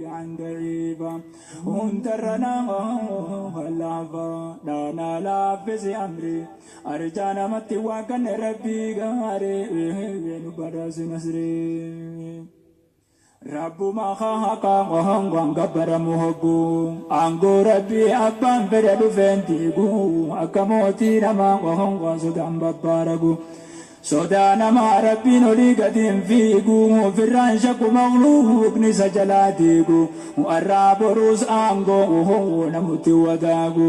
عن ضعيفا hundarra nama laafa dhaanaa laaffisi amri arjaa namatti waan kanne rabbii gaarii nu badhaasi nasrii. Rabbuma haqa waan gabbaramu hoggu aangoo rabbii abbaan fedhe dhufeen diigu akka mootii namaa waan sodaan babbaaragu. Sodaa namaa rabbiin olii gadi hin fiigu ofirraan shakku makluuqni isa jalaa diigu arraa boruus aangoo namutti wadaagu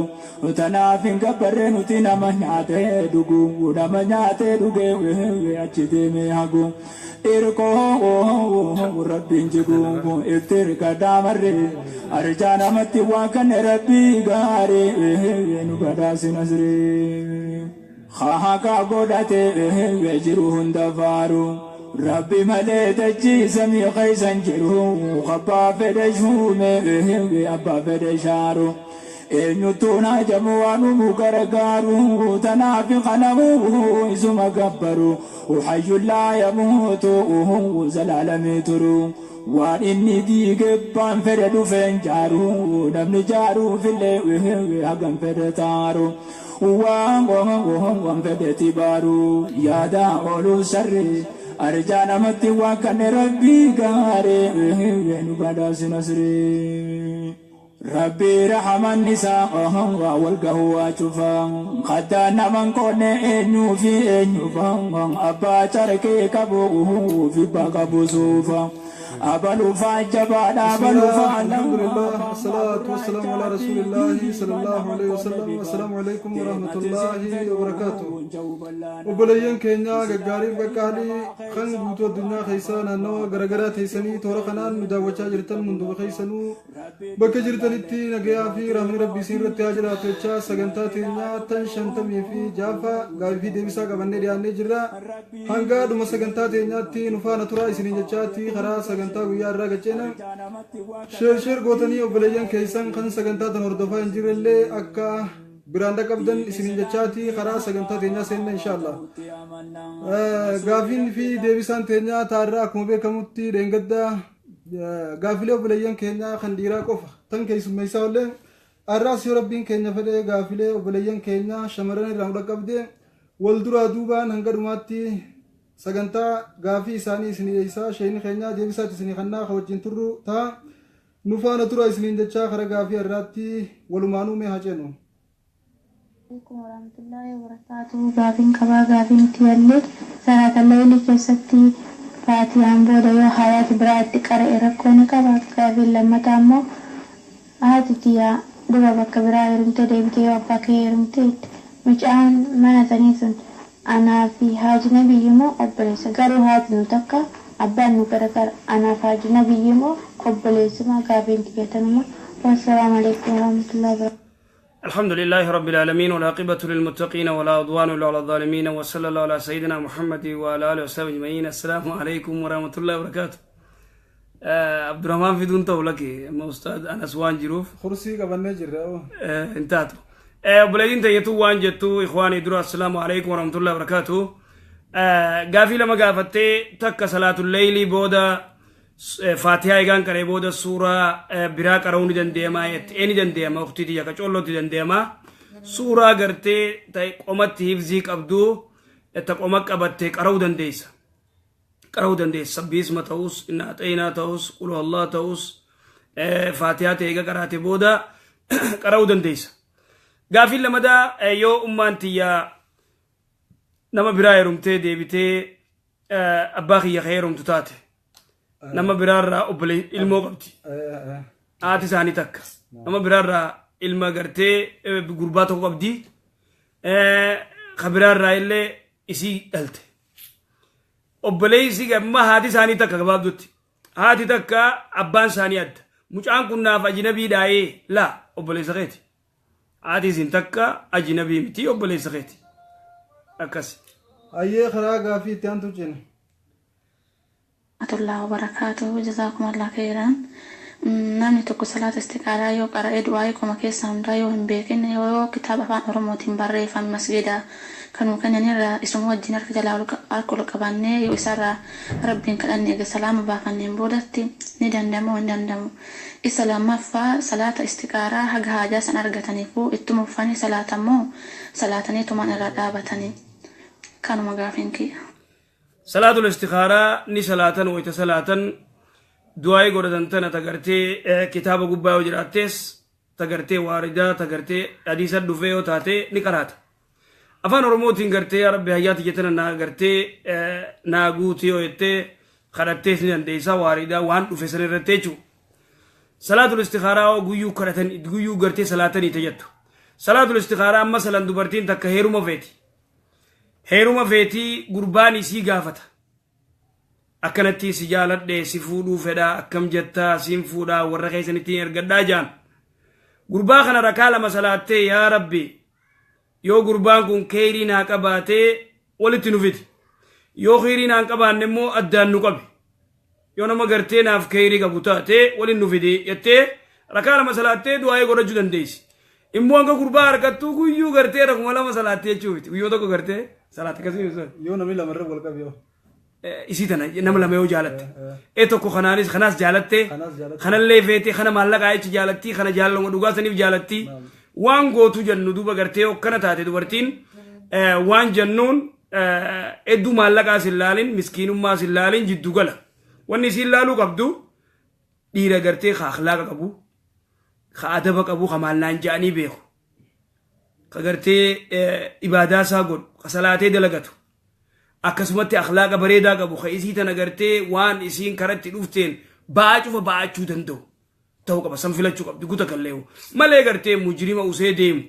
tanaaf hin gabbarree nuti nama nyaatee dhugu nama nyaatee dhugee achi deemee hagu irkoo rabbiin jigu itti hirkadhaa marree arjaa namatti waan kanne rabbii gaarii nu badhaasi nasrii. Haqa godhatee jiru hunda faaru rabbi malee dachii samii keeysan jiru abbaa fedhe shuume abbaa fedhe shaaru eenyuttuu naajamu waan uumuu gargaaru tanaaf qanamu isuma gabbaru hayyuun laa yamuutu zalaalamii turu waan inni diige abbaan fedhe dhufeen jaaru namni jaaruufillee hagam fedhe taaru. Waan waan fedhe tibaaru yaada ooluu sarri arjaa namatti waan kanne rabbii gaarii nu badhaasi nasrii. Rabbi rahaman isaa wal gahuu waa cufa qaddaa naman qoonne eenyuu fi eenyufa abbaa carqee qabu fi abbaa qabu suufa. Abalufaa jabaadha abalufaa. Alhamdulillah, wassalatu wassalamu ala rasulillahi sallallahu alaihi wasallam. Assalamu alaikum warahmatullahi wabarakatuh. Obboleeyyan keenya gaggaariif qaqqaalii kan guutuu addunyaa keessaa naannawa garaagaraa teessanii toora kanaan nu daawwachaa jirtan hunduma keessanuu bakka jirtanitti nagayaa fi rahmni rabbii isin irratti haa jiraatu jechaa sagantaa teenyaa tan shantamii fi jaaffaa gaafii fi deebisaa qabannee dhiyaannee jirra. Hanga dhuma sagantaa teenyaatti nu faana turaa isiniin jechaatti karaa sagantaa guyyaa irraa gacheena. Share share gootanii obboleeyyan keessan kan sagantaa tan hordofaa hin jirrellee akka biraan dhaqqabdan isiniin jechaatti karaa sagantaa teenyaa seenna inshaallah. Gaafiin fi deebisaan teenyaa taarraa akkuma beekamutti dheengadda gaafilee obboleeyyan keenyaa kan dhiiraa qofa tan keessummeessaa ollee har'aas yoo rabbiin keenya fedhee gaafilee obboleeyyan keenyaa shamarran irraa nu dhaqqabde wal duraa duubaan hanga dhumaatti sagantaa gaafii isaanii isinii dhiyeessaa sheeyni keenyaa deebisaatti isinii kannaa ka wajjin turru ta'a. Nu faana tura isiniin jechaa kara gaafii har'aatti walumaanuu mee haa ceenu. Alaikum warahmatullahi wabarakatuh. Gaafiin qabaa gaafiin tiyallee salaata leelii keessatti faatiyaan booda yoo hayaati biraa itti qara'e rakkoo ni qaba. Gaafiin lammataa immoo haati tiyyaa dura bakka biraa heerumtee deebitee yoo abbaa kee heerumtee mucaan mana sanii sun anaa fi haaji nabiyyi immoo obboleessa garuu haati nu takka abbaan nu garagara anaaf haaji nabiyyi immoo obboleessuma gaafiin tiyyatanuma. Wassalaamu alaikum warahmatullahi wabarakatuh. الحمد لله رب العالمين والعاقبة للمتقين ولا عدوان إلا على الظالمين وصلى الله على سيدنا محمد وعلى آله وصحبه أجمعين. السلام عليكم ورحمة الله وبركاته. عبد الرحمن في دون تولك ما أستاذ أنس وان جروف Kursii qabannee jirra. انتهتوا بلدين تيتو وان جتو إخواني درو السلام عليكم ورحمة الله وبركاته. gaafii lama gaafattee takka salaatul leeylii booda faatihaa eegaan qaree booda suuraa biraa qara'uu ni dandeema jettee ni dandeema ukhtii tiyya qacollootti dandeema suuraa gartee ta'e qomatti hifzii qabdu ta qoma qabattee qara'uu dandeessa qara'uu dandeessa sabbiisma ta'us inna axeynaa ta'us qul allah ta'us faatihaa ta'e eega qaraate booda qara'uu dandeessa. Gaafiin lamadaa yoo ummaan tiyyaa nama biraa heerumtee deebitee abbaa kiyya ka heerumtu taate nama biraarraa obbole ilmoo qabdi haati isaanii takka nama biraarraa ilma gartee gurbaa tokko qabdi ka biraarraa illee isii dhalte obboleessi amma haati isaanii takka gabaabdutti haati takka abbaan isaanii adda mucaan kun naaf ajnabii dhaayee laa obboleessa keeti haati isin takka ajnabii miti obboleessa keeti akkas. Ayyee karaa gaafii itti aantu ceena. Warahmatullahi wabarakatuh. Jazakumullah khairan. Namni tokko salaata istiqaaraa yoo qara'e du'aa'ii koma keessaa hundaa yoo hin beekin yoo kitaaba afaan Oromootiin barreeffame masgiida kanuu kennanirraa isuma wajjin harka jalaa harka ol qabannee yoo isarraa Rabbiin kadhanne eega salaama baafanneen boodatti ni danda'amoo hin danda'amu. Isa lammaffaa, salaata istiqaaraa haga haajaa san argataniifuu ittuma fufanii salaatan moo salaatanii tumaan irraa dhaabatanii? Kanuma gaafiin kiyya. Salaatul istikhaaraa ni salaatan. Wayta salaatan du'aa'ii godhatan tana tagartee kitaaba gubbaa yoo jiraattees, tagartee waaridaa, tagartee hadiisa dhufee yoo taate ni qaraata. Afaan Oromootiin gartee yaa Rabbi hayyaati jettana naa gartee naa guutii yoo jettee kadhattees ni dandeessa, waaridaa waan dhufe san irratti jechuudha. Salaatul istikhaaraa guyyuu kadhatan, guyyuu gartee salaatanii tajattu. Salaatul istikhaaraa masalan dubartiin takka heeruma feeti. Heeruma feetii, gurbaan isii gaafata. Akkanatti si jaaladhe, si fuudhuu fedhaa, akkam jettaa, siin fuudhaa, warra keessanitti ergadhaa jaan. Gurbaa kana rakaa lama salaattee, yaa Rabbi, yoo gurbaan kun keeyrii naa qabaatee walitti nu fidi. Yoo keeyrii naan qabaanne immoo addaan nu qabi. Yoo nama gartee naaf keeyrii qabu taate waliin nu fidi jettee rakaa lama salaattee du'aa'ee godhachuu dandeessi. Immoo hanga gurbaa harkattuu guyyuu gartee rakuma lama salaattee jechuu miti. Guyyoo tokko gartee salaatte akkasii ibsan. Yoo namni lamarra wal qabe yoo. Isii tana nama lama yoo jaalatte. Tokko kanaanis kanaas jaalatte. Kanaas jaalatte. Kanallee feete, kana maallaqaa jechi jaalatti, kana jaalaluma dhugaa saniif jaalatti. Waan gootu jennu duuba gartee akkana taate dubartiin waan jennuun hedduu maallaqaas hin laalin, miskiinummaas hin laalin, jiddu gala. Wanni isiin laaluu qabdu dhiira gartee ka akhlaaqa qabu, ka adaba qabu, ka maallaan ja'anii beeku. Ka gartee ibaadaa isaa godhu, ka salaatee dalagatu. Akkasumatti akhlaaqa bareedaa qabu, ka isii tana gartee waan isiin karatti dhufteen ba'aa cufa ba'achuu danda'u ta'uu qaba. San filachuu qabdi guta kalleewu. Malee gartee mujrima usee deemu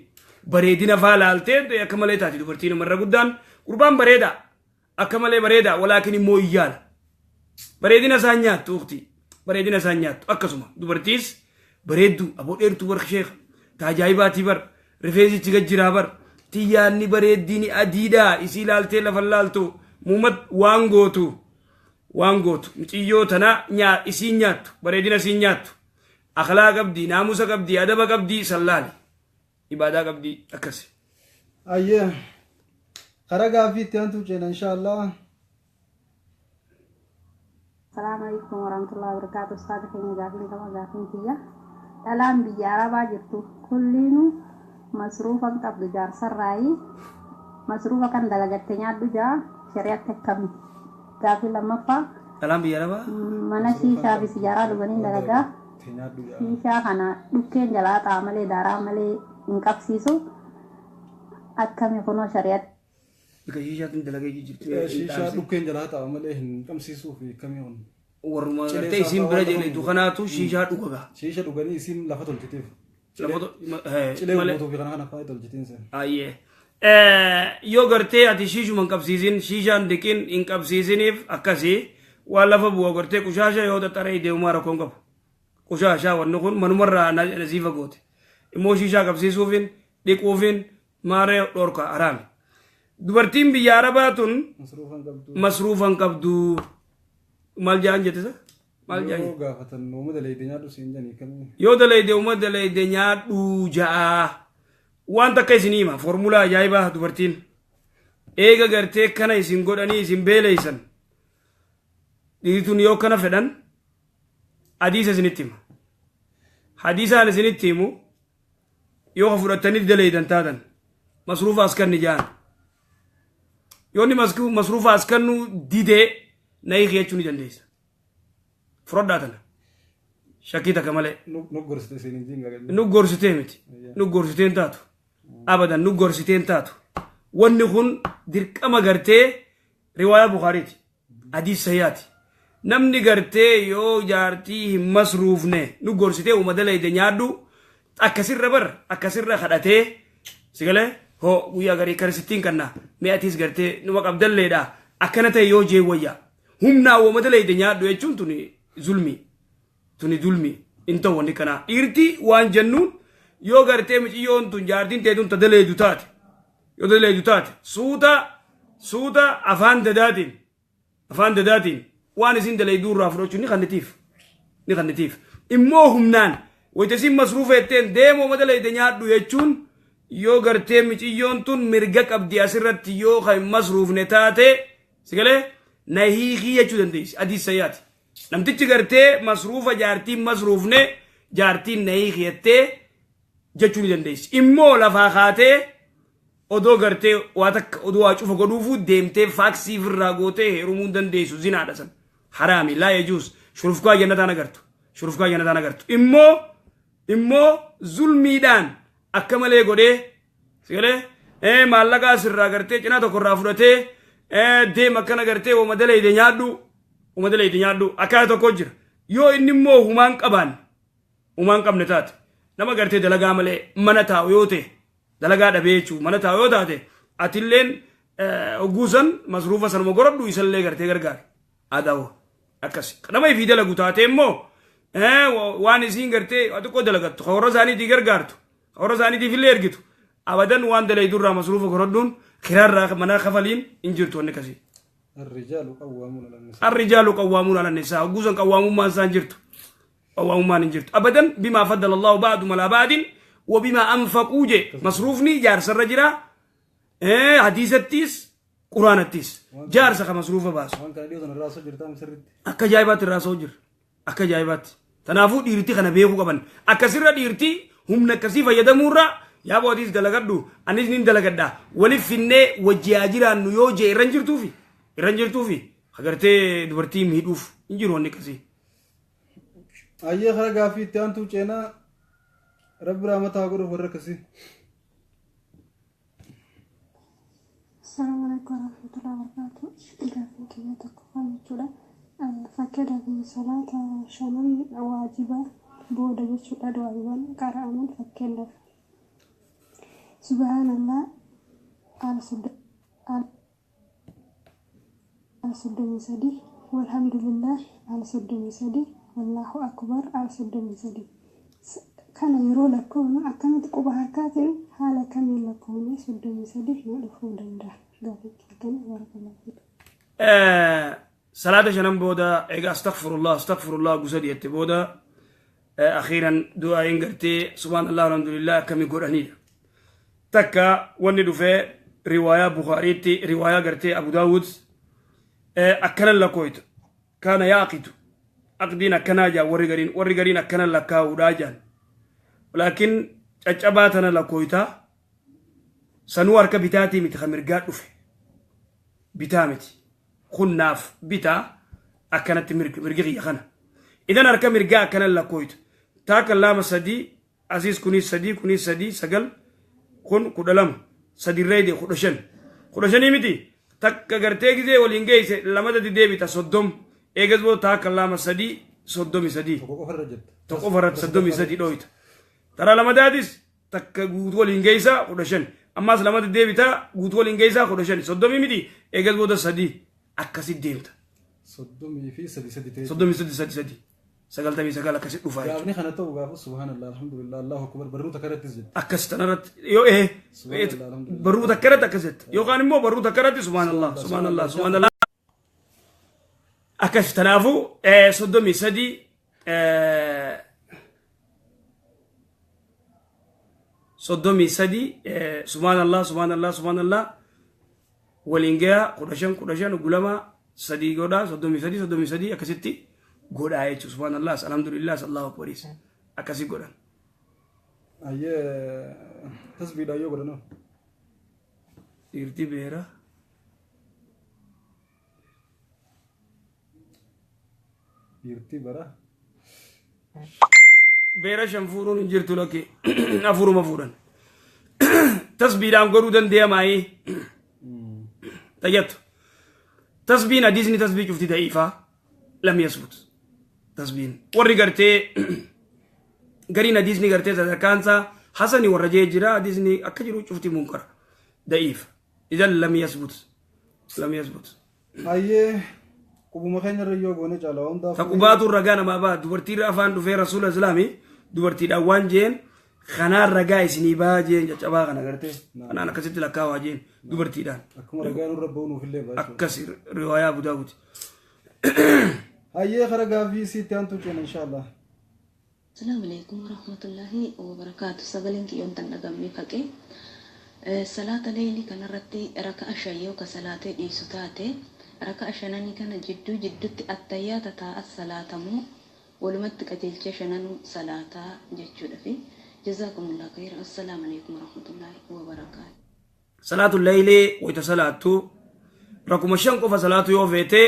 bareedina faa laaltee akka malee taati dubartiin namarra guddaan. Gurbaan bareedaa, akka malee bareedaa, walaakin immoo iyyaala. Bareedina isaan nyaattu ukti. Bareedina isaan nyaattu. Akkasuma dubartiis bareedduu aboo dheertuu bar, sheeka taajaa'ibaatii bar, rifeensichi gad jiraa bar, xiyyaanni bareeddiini adiidhaa, isii laaltee lafa laaltu muummat waan gootu waan gootu muciyyoo tana nyaa isiin nyaattu, bareedina isiin nyaattu, akhlaa qabdii, naamusa qabdii, adaba qabdii, sallaali ibaadaa qabdii, akkasi. Ayyee. Karaa gaaffii itti aantu ceena inshaallah. Salaamu alaikum warahmatullahi wabarakatuh. Ustaaza keenya, gaafiin qaba. Gaafiin kiyya, dhalaan biyya Arabaa jirtu kulliinu masruufa hin qabdu jaarsarraayi, masruufa kan dalagatte nyaadhu jaa, shari'atti akkami? Gaafii lammaffaa, Dhalaan biyya Arabaa mana shiishaa fi sijaaraa dhuganii dalagaa, shiishaa kana dhukkeen jalaa xa'a malee daaraa malee hin qabsiisu, akkami kunoo shari'atti? Bika shiishaatiin dalagee jirti. Shiishaa dhukkeen jalaa ta'a malee hin qabsiisuu fi kamii kun. Warruma Cilee gartee isiin bira saafaa jedhetu kanaatu shiishaa dhugagaa. Shiisha dhuganii isiin lafa tolchitiif. Cilee Malee. guutuu fi kana kana fa'aa tolchitiin sen. Ayyee. Yoo gartee ati shiishuma hin qabsiisin, shiishaan diqin hin qabsiisiniif, akkasii waan lafa bu'a gartee qushaasha yoo xaxaree deemumaa rakkoon qabu. Qushaashaa wanni kun manumarraa nasiifa goote. Immoo shiishaa qabsiisuufin dhiquufin maaree dhorka, haraami. Dubartiin biyya Arabaa tun Masruufa hin qabdu. Masruufa hin qabdu. Maal jaan jettisa? Maal jaan? Yoo gaafatan uuma dalayde nyaadhu siin janii kamii. Yoo dalayde, uma dalayde nyaadhu ja'a. Waan takka isin hima, foormulaa ajaa'ibaa. Dubartiin eega gartee kana isin godhanii isin beeleysan, dhiirtuun yoo kana fedhan, hadiisa isinitti hima. Hadiisaan isinitti himu yoo ka fudhattanii dalaydan taatan, masruufa as kanni ja'an. Yoo inni masruufa as kennu didee, na hiiki jechuu ni dandeessa. Fudhadhaa tana. Shakkii takka malee. Nu gorsite siin hin jiin. Nu gorsitee miti. Nu gorsitee hin taatu. Abadan nu gorsitee hin taatu. Wanni kun dirqama gartee riwaayaa Bukaariiti. Hadiis sayyaati. Namni gartee yoo jaartii hin masruufne, nu gorsitee uuma dalayde nyaadhu, akkasirra bar akkasirra kadhatee sigalee hoo guyyaa garii karisittiin kanna mi'atiis gartee numa qabdalleedha, akkana ta'e yoo jee wayya. Humnaa uuma dalayde nyaadhu jechuun tuni zulmii. Tuni zulmi hin ta'u wanni kanaa. Dhiirti waan jennuun, yoo gartee miciyyoon tun jaartiin teetun ta daleedu taate, yoo daleedu taate, suuta suuta afaan dadaatiin waan isin daleeyduu irraa fudhachuun ni kannitiif, ni kannitiif. Immoo humnaan wayita isin masruufa jetteen deemoo madalayte nyaadhu jechuun, yoo gartee miciyyoon tun mirga qabdi asirratti, yoo kan hin masruufne taate, sigalee na hiikii jechuu dandeessi. Adiis sayyaati. Namtichi gartee masruufa jaartiin masruufne, jaartiin na hiikii jettee jechuu ni dandeessi. Immoo lafaa kaatee odoo gartee waa takka odoo waa cufa godhuufuu deemtee faaksii ofirraa gootee heerumuu hin dandeessu. Zinaadha san. Haraami, laa yajuus. Shurufkaa jannataan agartu. Shurufkaa jannataan agartu. Immoo zulmiidhaan akka malee godhee, sigalee, maallaqa asirraa gartee cinaa tokko irraa fudhatee deem akkana gartee wama dalayde nyaadhu, wama dalayde nyaadhu akkana tokko jira. Yoo inni immoo humaan qabaan humaan qabne taate, nama gartee dalagaa malee mana taa'u yoo ta'e, dalagaa dhabee jechuun mana taa'u yoo taate, atilleen hogguusan masruufa sanuma goradhu, isallee gartee gargaari. Adawo akkas nama ifii dalagu taate immoo, waan isiin gartee xiqqoo dalagattu warra isaaniitii gargaartu, warra isaaniitiif illee ergitu, abadan waan dalaydurraa masruufa goradhuun kiraarraa mana kafaliin hin jirtu wanni akkasii. الرجال قوامون على النساء. الرجال قوامون على النساء. Hogguusan qawwaamummaan isaan jirtu. Qawwaamummaan hin jirtu. Abadan بما فضل الله بعضهم على بعض وبما أنفقوا je masruufni jaarsarra jira. Hadiisattis quraanattis jaarsa ka masruufa baasu. Waan kana dhiyoo sana irraa osoo jirtaa sirriitti. Akka ajaa'ibaatti irraa soo jira. Akka ajaa'ibaatti. Kanaafuu dhiirti kana beekuu qaban. Akkasirra dhiirti humna akkasii fayyadamuurra, yaa bootiis dalagadhu, anis nin dalagadha, walif finnee wajji haa jiraannu yoo jee irra hin jirtuufi. Irra hin jirtuufi. Agartee dubartii miidhuuf hin jiru wanni akkasii. Ayyee, kara gaaffii itti aantuu ceenaa. Rabbi rahmataa godhuuf warra akkasii. السلام عليكم ورحمة الله وبركاته. Gaaffiin kiyya tokkoffaa jechuudha. Fakkeenyaaf salaata shanan waajiba booda jechuudha du'aayiiwwan qara'aman, fakkeenyaaf subhaanallah al 33, walhamdulillah al 33, wallahu akbar al 33. Kana yeroo lakkoofnu akkamitti quba harkaatiin haala kamiin lakkoofne 33 nu dhufuu danda'a? Gaaffii kana, barakallahu fiik. Salaata shanan booda egaa astaghfirullah, astaghfirullah gusa dhiyette booda, akhiiran du'aayin gartee subhaanallah, alhamdulillah akkami godhanidha. Takka wanni dhufee riwaayaa Bukaariitti, riwaayaa gartee Abu Daawud, akkanan lakkooyta. Kaana yaaqidu aqdiin akkanaa jaan, warri gariin akkanan lakkaa'uudhaa jaan. Laakiin caccabaa tana lakkooyta, sanuu harka bitaatii miti, ka mirgaa dhufe bitaa miti. Kunnaaf bitaa akkanatti mirgi kiyya kana. Idan harka mirgaa akkanan lakkooytu. Taakka, lama, sadii, asiis kunis sadii, kunis sadii, sagal, kun 12, sadirree de 15, 15 miti. Takka gartee gizee waliin geeyse lamata deebita, 30. Eegas booda taakka, lama, sadii, 33. Tokko qofa irra jetta. Tokko qofa irratti 33 dhooyta. Taraa lamadaatis takka guutuu waliin geeysaa, 15. Ammaas lamata deebitaa, guutuu waliin geeysaa, 15, 30 miti. Eegas booda sadii akkasit deemta. 33 sadi ta'e. 33 sadi sadi, 99 akkasit dhufaa jechuudha. Gaafni kana ta'u gaafa subhaanallah, alhamdulillah, allahu akbar barruu takka irrattis jette. Akkas tanarratti yoo Subhaanallah, alhamdulillah. Barruu takka irratti akkas jetta, yookaan immoo barruu takka irratti subhaanallah, subhaanallah, subhaanallah akkas. Tanaafuu 33, 33, subhaanallah, subhaanallah, subhaanallah waliin gayaa, 15 15 gulama sadii godhaa, 33 33 akkasitti godhaa jechuudha. Subhaanallah, alhamdulillah, allahu akbaris akkasi godhan. Ayyee, tasbiidhaan yoo godhanoo. Dhiirti beera. Dhiirti bara. Beera shan fuudhuun hin jirtu, lakke afuruma fuudhan. Tasbiidhaan godhuu danda'amaayii tayyattu. Tasbiin hadiisni tasbii cufti da'iifaa, لم يثبت. Tasbiin warri gartee gariin hadiisni gartee sadarkaansaa hasani warra jee jira, hadiisni akka jiru cufti munkara, da'iifa. إذن لم يثبت، لم يثبت. Ayyee, qubuma keenya irra yoo goone caala hundaaf. Taqubaatu ragaa namaa ba'a. Dubartiirra afaan dhufee rasuula islaamii dubartiidhaan waan jeen kanaan ragaa isinii ba'a jeen, caccabaa kana gartee kanaan akkasitti lakkaawaa jeen dubartiidhaan. Akkuma ragaa nurra ba'u nuuf illee ba'a jechuudha. Akkas riwaayaa Abu Daawud. Ayyee, kara gaaffii isiitti aantuu ceena inshaallah. Asalaamu alaikum warahmatullahi wabarakaatu. Sagaleen kiyyoon tan dhagamee faqee. Salaata leelii kanarratti raka'a 5 yoo ka salaatee dhiisu taate, raka'a shananii kana jidduu jiddutti attayyaata taa'as salaatamuu walumatti qajeelchee shananuu salaataa jechuudha fi jazaakumullah khayra. Assalaamu alaikum warahmatullahi wabarakaatu. Salaatu leeylee wayta salaattu rakuma 5 qofa salaatu yoo feete,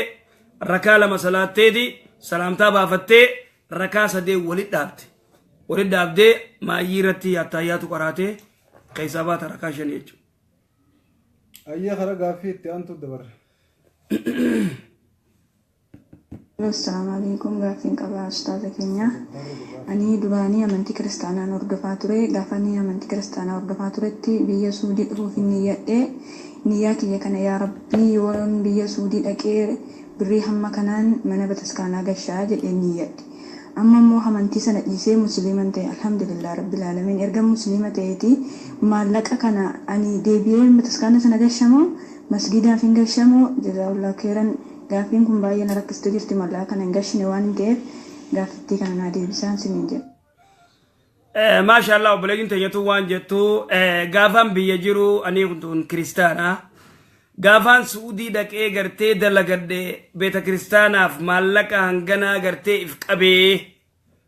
rakaa 2 salaatteeti salaamtaa baafattee rakaa 3 walit dhaabde. Walit dhaabdee maayyii irratti attaayyaatu qaraatee keessaa baata rakaa 5 jechuudha. Ayyee, kara gaaffii itti aantu dabarre. Assalaamu alaikum. Gaaffiin qabaa, ustaaza keenya. Ani duraanii amantii kiristaanaan hordofaa ture. Gaafa ani amantii kiristaanaa hordofaa turetti biyya Suudii dhufuuf niyyadhee, niyyaa kiyya kana yaa Rabbii, yoon biyya Suudii dhaqee birrii hamma kanaan mana bataskaanaa gashaa jedhee niyyadhe. Amma immoo amantii sana dhiisee musliiman ta'e, alhamdulillah rabbil alamin. Erga musliima ta'eeti maallaqa kana ani deebi'ee bataskaana sana gashamoo masgiidaaf hin gashamoo? Jazaa'ullah khairan. Gaaffiin kun baay'ee na rakkistee jirti. Maallaqa kana hin gashine waan hin ta'eef gaaffittii kana naa deebisaan siniin jedha. Maasha Allah, obboleeyyiin teenyatu waan jettu, gaafaan biyya jiru ani kun kiristaana. Gaafaan Su'udii dhaqee gartee dalagadhe beeta kiristaanaaf maallaqa hanganaa gartee if qabee,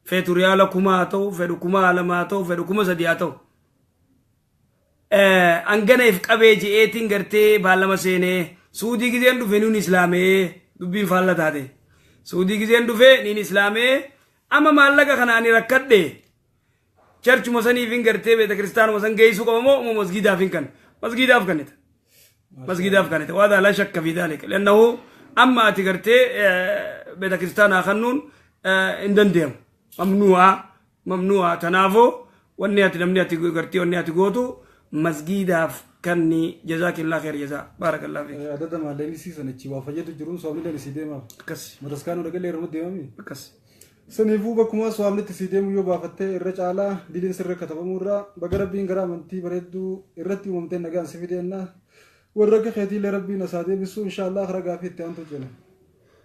feetu riyaala 1000 haa ta'u, fedhu 2000 haa ta'u, fedhu 3000 haa ta'u. Hangana if qabee je'eetiin gartee baallama seenee, Suudii gizeen dhufe niin islaamee, dubbiin faalla taate. Suudii gizeen dhufe niin islaamee, amma maallaqa kana ani rakkadhe charchuma saniif hin gartee beeta kiristaanuma san geessuu qaba moo masgiidaaf hin kan masgiidaaf kannita masgiidaaf kannita? Waa laa shakka fi dhaalika lannahu amma ati gartee beeta kiristaanaa kannuun hin dandeemu, mamnuu'a, mamnuu'a. Tanaafuu wanni ati namni ati gartee wanni ati gootu masgiidaaf kanni. Jazaakillaa kheer jazaa, baarakallah fiik. Adada maallaqni sanichi waa fayyadu jiruun soomni leen isii deemaaf. Akkas. Mataskaanuu dhaqee irra deemami. Akkas. Saniifuu bakkuma soomni itti sii deemu yoo baafattee irra caalaa diliin sirra katabamuu irraa. Baga Rabbiin gara amantii bareedduu irratti uumamtee nagaan si fideenna. Warra akka keetiillee Rabbiin asaa deebisu inshaallah. Karaa gaafii itti aantu jira.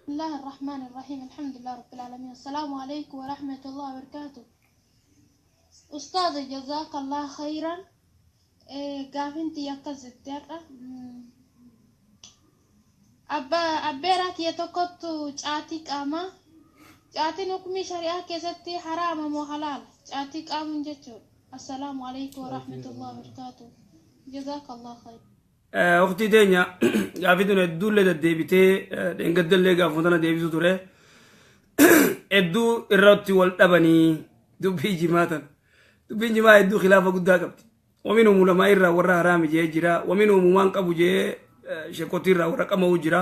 بسم الله الرحمن الرحيم، الحمد لله رب العالمين، السلام عليكم ورحمة الله وبركاته. أستاذ، جزاك الله خيرا. Gaafinti akkas jetteerra. Abbeeraa kiyya tokkottu caatii qaamaa. Caatiin hukumii shari'aa keessatti haraama moo halaala? Caatii qaamuun jechuudha. Assalaamu alaikum warahmatullahi wabarakatuh. Jazakallah khayr. Waqtii teenya gaafii tun hedduullee deddeebitee, dheengaddallee gaafuma tana deebisu ture. Hedduu irratti wal dhabanii dubbii jimaa tana. Dubbiin jimaa hedduu khilaafa guddaa qabdi. Waminhum ulamaa irraa warra haraami jee jira. Waminhum waan qabu jee sheekotii irraa warra qama'u jira.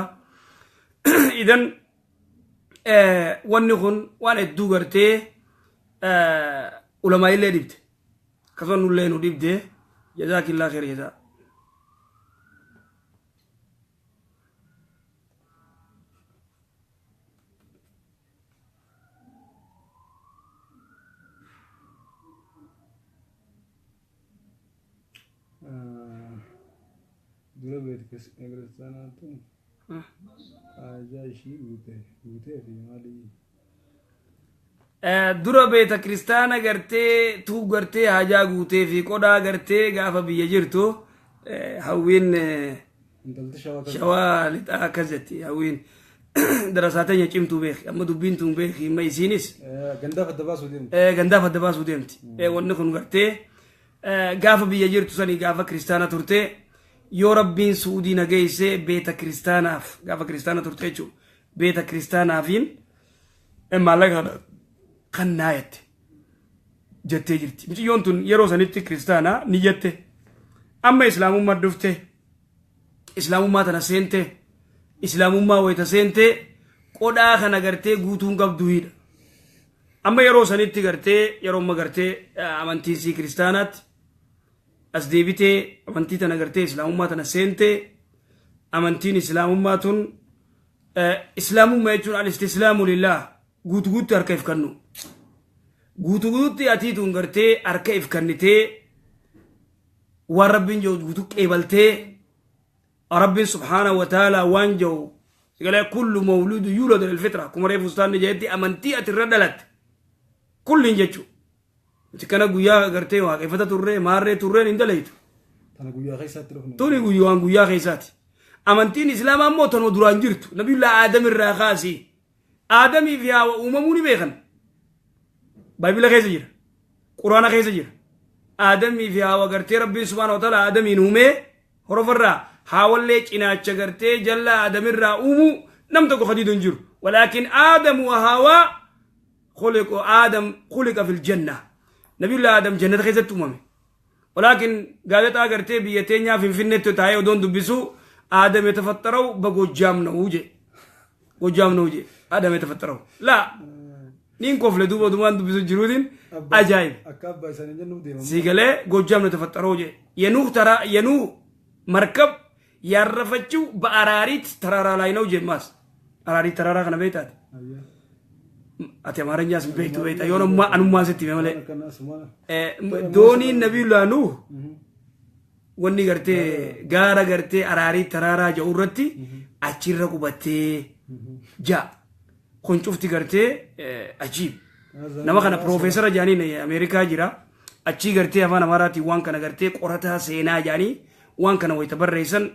Idan wanni kun waan hedduu gartee ulamaa illee dhibde. Akkasuma nullee nu dhibde. Jazaakillaa kheer jazaa. Dura beet kiristaanaatu haajaa ishii guute guutee fi maalii? Dura beeta kiristaana gartee tuu gartee haajaa guutee fi qodhaa gartee gaafa biyya jirtu hawwiin Intalti shawaa kan shawaa lixaa akkas jetti. Hawwiin darasaa teenya cimtuu beeki, amma dubbiin tun beeki, amma isiinis Gandaaf adda baasuu deemti. Gandaaf adda baasuu deemti. Wanni kun gartee gaafa biyya jirtu sanii gaafa kiristaana turte, yoo Rabbiin Suudii na geesse beeta kiristaanaaf, gaafa kiristaana turte jechuudha, beeta kiristaanaafiin maallaqa kana kannaa jette jettee jirti. Mucayyoon tun yeroo sanitti kiristaana ni jette. Amma islaamummaa dhufte, islaamummaa tana seente, islaamummaa wayita seente qodhaa kana gartee guutuun qabdu hidha. Amma yeroo sanitti gartee yeroo amma gartee amantiin sii kiristaanaatti as deebitee amantii tana gartee islaamummaa tana seente, amantiin islaamummaa tun islaamummaa jechuun al-istislaamu lillah, guutu guutti harka if kennu. Guutu guututti atii tun gartee harka if kennitee waan Rabbiin jiru guutuu qeebaltee, Rabbiin subhaanahu wa ta'ala waan jiru sigalee kullu mawluudu yuuladu lil fitra, kuma reefu ustaanni jedhetti amantii ati irra dhalatte. Kulliin jechuudha. Nuti kana guyyaa gartee waaqeffata turree maarree turreen hin dalaytu. Tana guyyaa keessaatti dhufne. Tuni guyyaan guyyaa keessaati. Amantiin Islaamaa immoo tanuma duraan jirtu. Nabiyullaa Aadam irraa kaasee. Aadamii fi Haawa uumamuu ni beekan. Baayibila keessa jira. Quraana keessa jira. Aadamii fi Haawa gartee Rabbiin subhaanahu wa ta'ala Aadamiin uumee horofarraa Haawallee cinaacha gartee jallaa Aadamirraa uumuu nam tokko kadiidu hin jiru. Walaakin Aadamu wa Haawaa khuliqu Aadam khuliqa fil janna. Nabiyullaa Aadam jannata keessatti uumame. Walaakin gaazexaa gartee biyya teenyaa Finfinneetti taa'ee odoon dubbisu Aadam የተፈጠረው በጎጃም ነው je. ጎጃም ነው je. Aadam የተፈጠረው. Laa niin kofle duuba odumaan dubbisu jiruutiin ajaa'ib. Akka abbaa isaanii jennuuf deemamu. ሲገሌ ጎጃም ነው የተፈጠረው je. የኑህ ተራ የኑህ መርከብ ያረፈችው በአራሪት ተራራ ላይ ነው ጀማስ አራሪት ተራራ kana beektaati. Ati Amaaranyas hin beektu beekta yoon ammaa anummaa sitti hime malee. Akkana asuma. Dooniin Nabiyullaa Nuh wanni gartee gaara gartee Araarii taraaraa jedhu irratti achirra qubattee ja'a. Kun cufti gartee ajiib. Nama kana piroofeesara jaaniin Ameerikaa jira. Achii gartee afaan Amaaraatiin waan kana gartee qorataa seenaa jaanii waan kana wayita barreessan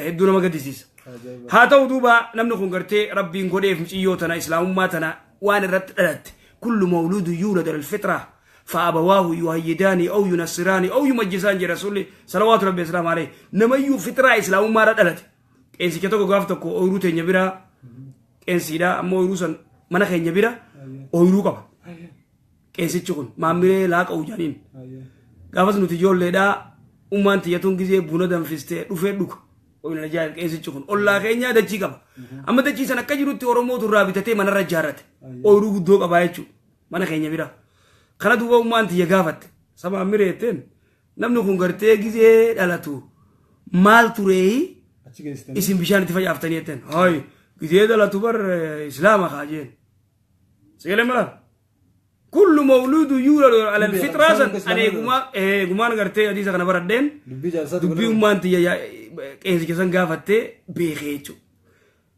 hedduu nama gaddisiisa. Haa ta'u duuba namni kun gartee Rabbiin godheef muciyyoo tana Islaamummaa tana waan irratti dhalatte. كل مولود يولد على الفطرة فأبواه يهيداني أو ينصراني أو يمجسان جي رسولي صلوات ربي وسلامه عليه. Namayyuu fitraa Islaamummaa irra dhalate. Qeensicha tokko gaaf tokko ooyiruu teenya bira qeensiidha ammoo ooyiruu san mana keenya bira ooyiruu qaba. Qeensichi kun maammilee laaqa'u jaaniin. Gaafas nuti ijoolleedhaa ummaan tiyyatuun gizee buna danfistee dhufee dhuga. Ooyiruu ajaa'ib qeensichi kun ollaa keenyaa dachii qaba. Amma dachii san akka jirutti Oromootu irraa bitatee manarra ijaarrate. Ooyiruu guddoo qabaa jechuudha mana keenya bira. Kana duuba ummaan tiyya gaafatte. Sabaan mireetteen namni kun gartee gizee dhalatu maal tureeyi Achi geessitanii. isin bishaan itti facaaftanii jetteen. Hayi gizee dhalatu bar Islaama kaa jeen. Sagalee mala. كل مولود يولد على الفطرة san ani eegumaan gartee hadiisa kana baradheen Dubbii jaarsaatu dubbii ummaan tiyya qeensicha san gaafattee beekee jechuudha.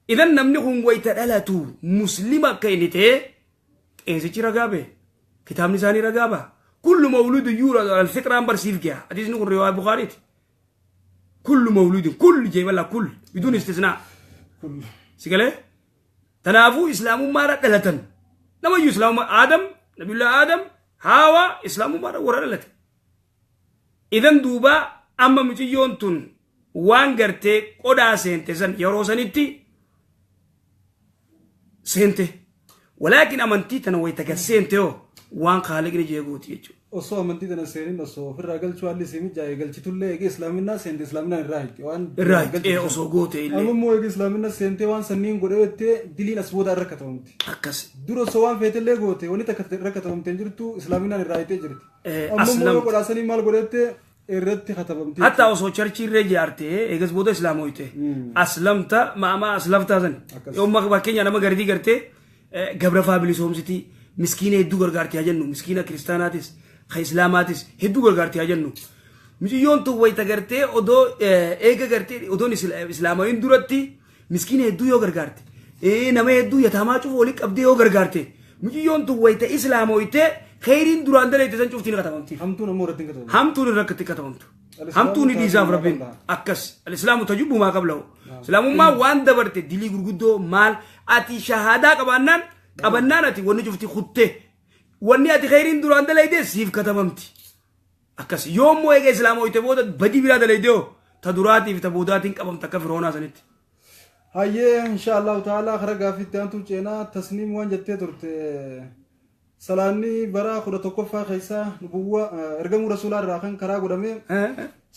Idan namni kun wayita dhalatu muslima akka inni ta'e qeensichi ragaa bahe kitaabni isaanii ragaa baha. كل مولود يولد على الفطرة barsiif gaha. Hadiisni kun riwaayaa Bukaariiti. كل مولود كل جيب كل بدون استثناء. Sigalee tanaafuu Islaamummaadha dhalatan. Namayyuu Islaamummaa Aadam Nabiyullah Aadam Haawaa Islaamummaadha warra dhalate. Idan duuba amma mucayyoon tun waan gartee qodaa seente san yeroo sanitti seente. Walaakin amantii tana wayita gad seente hoo waan Khaaliqni jeeguuti jechuudha. Osoo amantii tana seenin osoo ofirraa galchuu haalli isii mijaa'e galchitullee eegi Islaaminaa seente Islaaminaan irraa hiiqe waan Irraa hiiqee osoo goote illee. Amma immoo eegi Islaaminaa seentee waan sanniin godhee jettee diliin as booda irra katabamti. Akkas. Dura osoo waan feetellee goote wanni takka irra katabamtee hin jirtu Islaaminaan irraa hiiqee jirti. Amma immoo Aslamti. yoo godhaasanii maal godhette irratti katabamti. Hatta osoo churchii irra ijaartee eegas booda Islaamoyte. Aslamta ma'amaa aslaftaa san. Akkas. Yoo fakkeenya nama gardii gartee gabra faa bilisoomsitii miskiina hedduu gargaarti haa jennu miskiina kiristaanaatis ka Islaamaatis hedduu gargaarti haa jennu. Mucayyoon tun wayita gartee odoo eega gartee odoon Islaamawiin duratti miskiina hedduu yoo gargaarte nama hedduu yataamaa cufu walii qabdee yoo gargaarte mucayyoon tun wayita Islaamoyte kheyriin duraan daleette san cuftiin katabamtiif. Hamtuun ammoo irratti hin katabamtu. Hamtuun irratti katabamtu. Hamtuun ni dhiisaaf Rabbiin. Akkas. الإسلام تجب ما قبله. Islaamummaa waan dabarte dilii gurguddoo maal ati shahaadaa qabaannaan qabannaan ati wanni cufti kutte wanni ati kheyriin duraan dalayde siif katabamti. Akkas yoommoo eega Islaamoyte booda badii biraa dalayde hoo ta duraatiif ta boodaatiin qabamta akka Firoonaa sanitti. Hayyee insha Allahu ta'ala karaa gaaffiitti aantu ceenaa Tasniim waan jettee turte salaanni bara 11ffaa keessa nubuwwa ergamuu rasuulaa irraa kan karaa godhame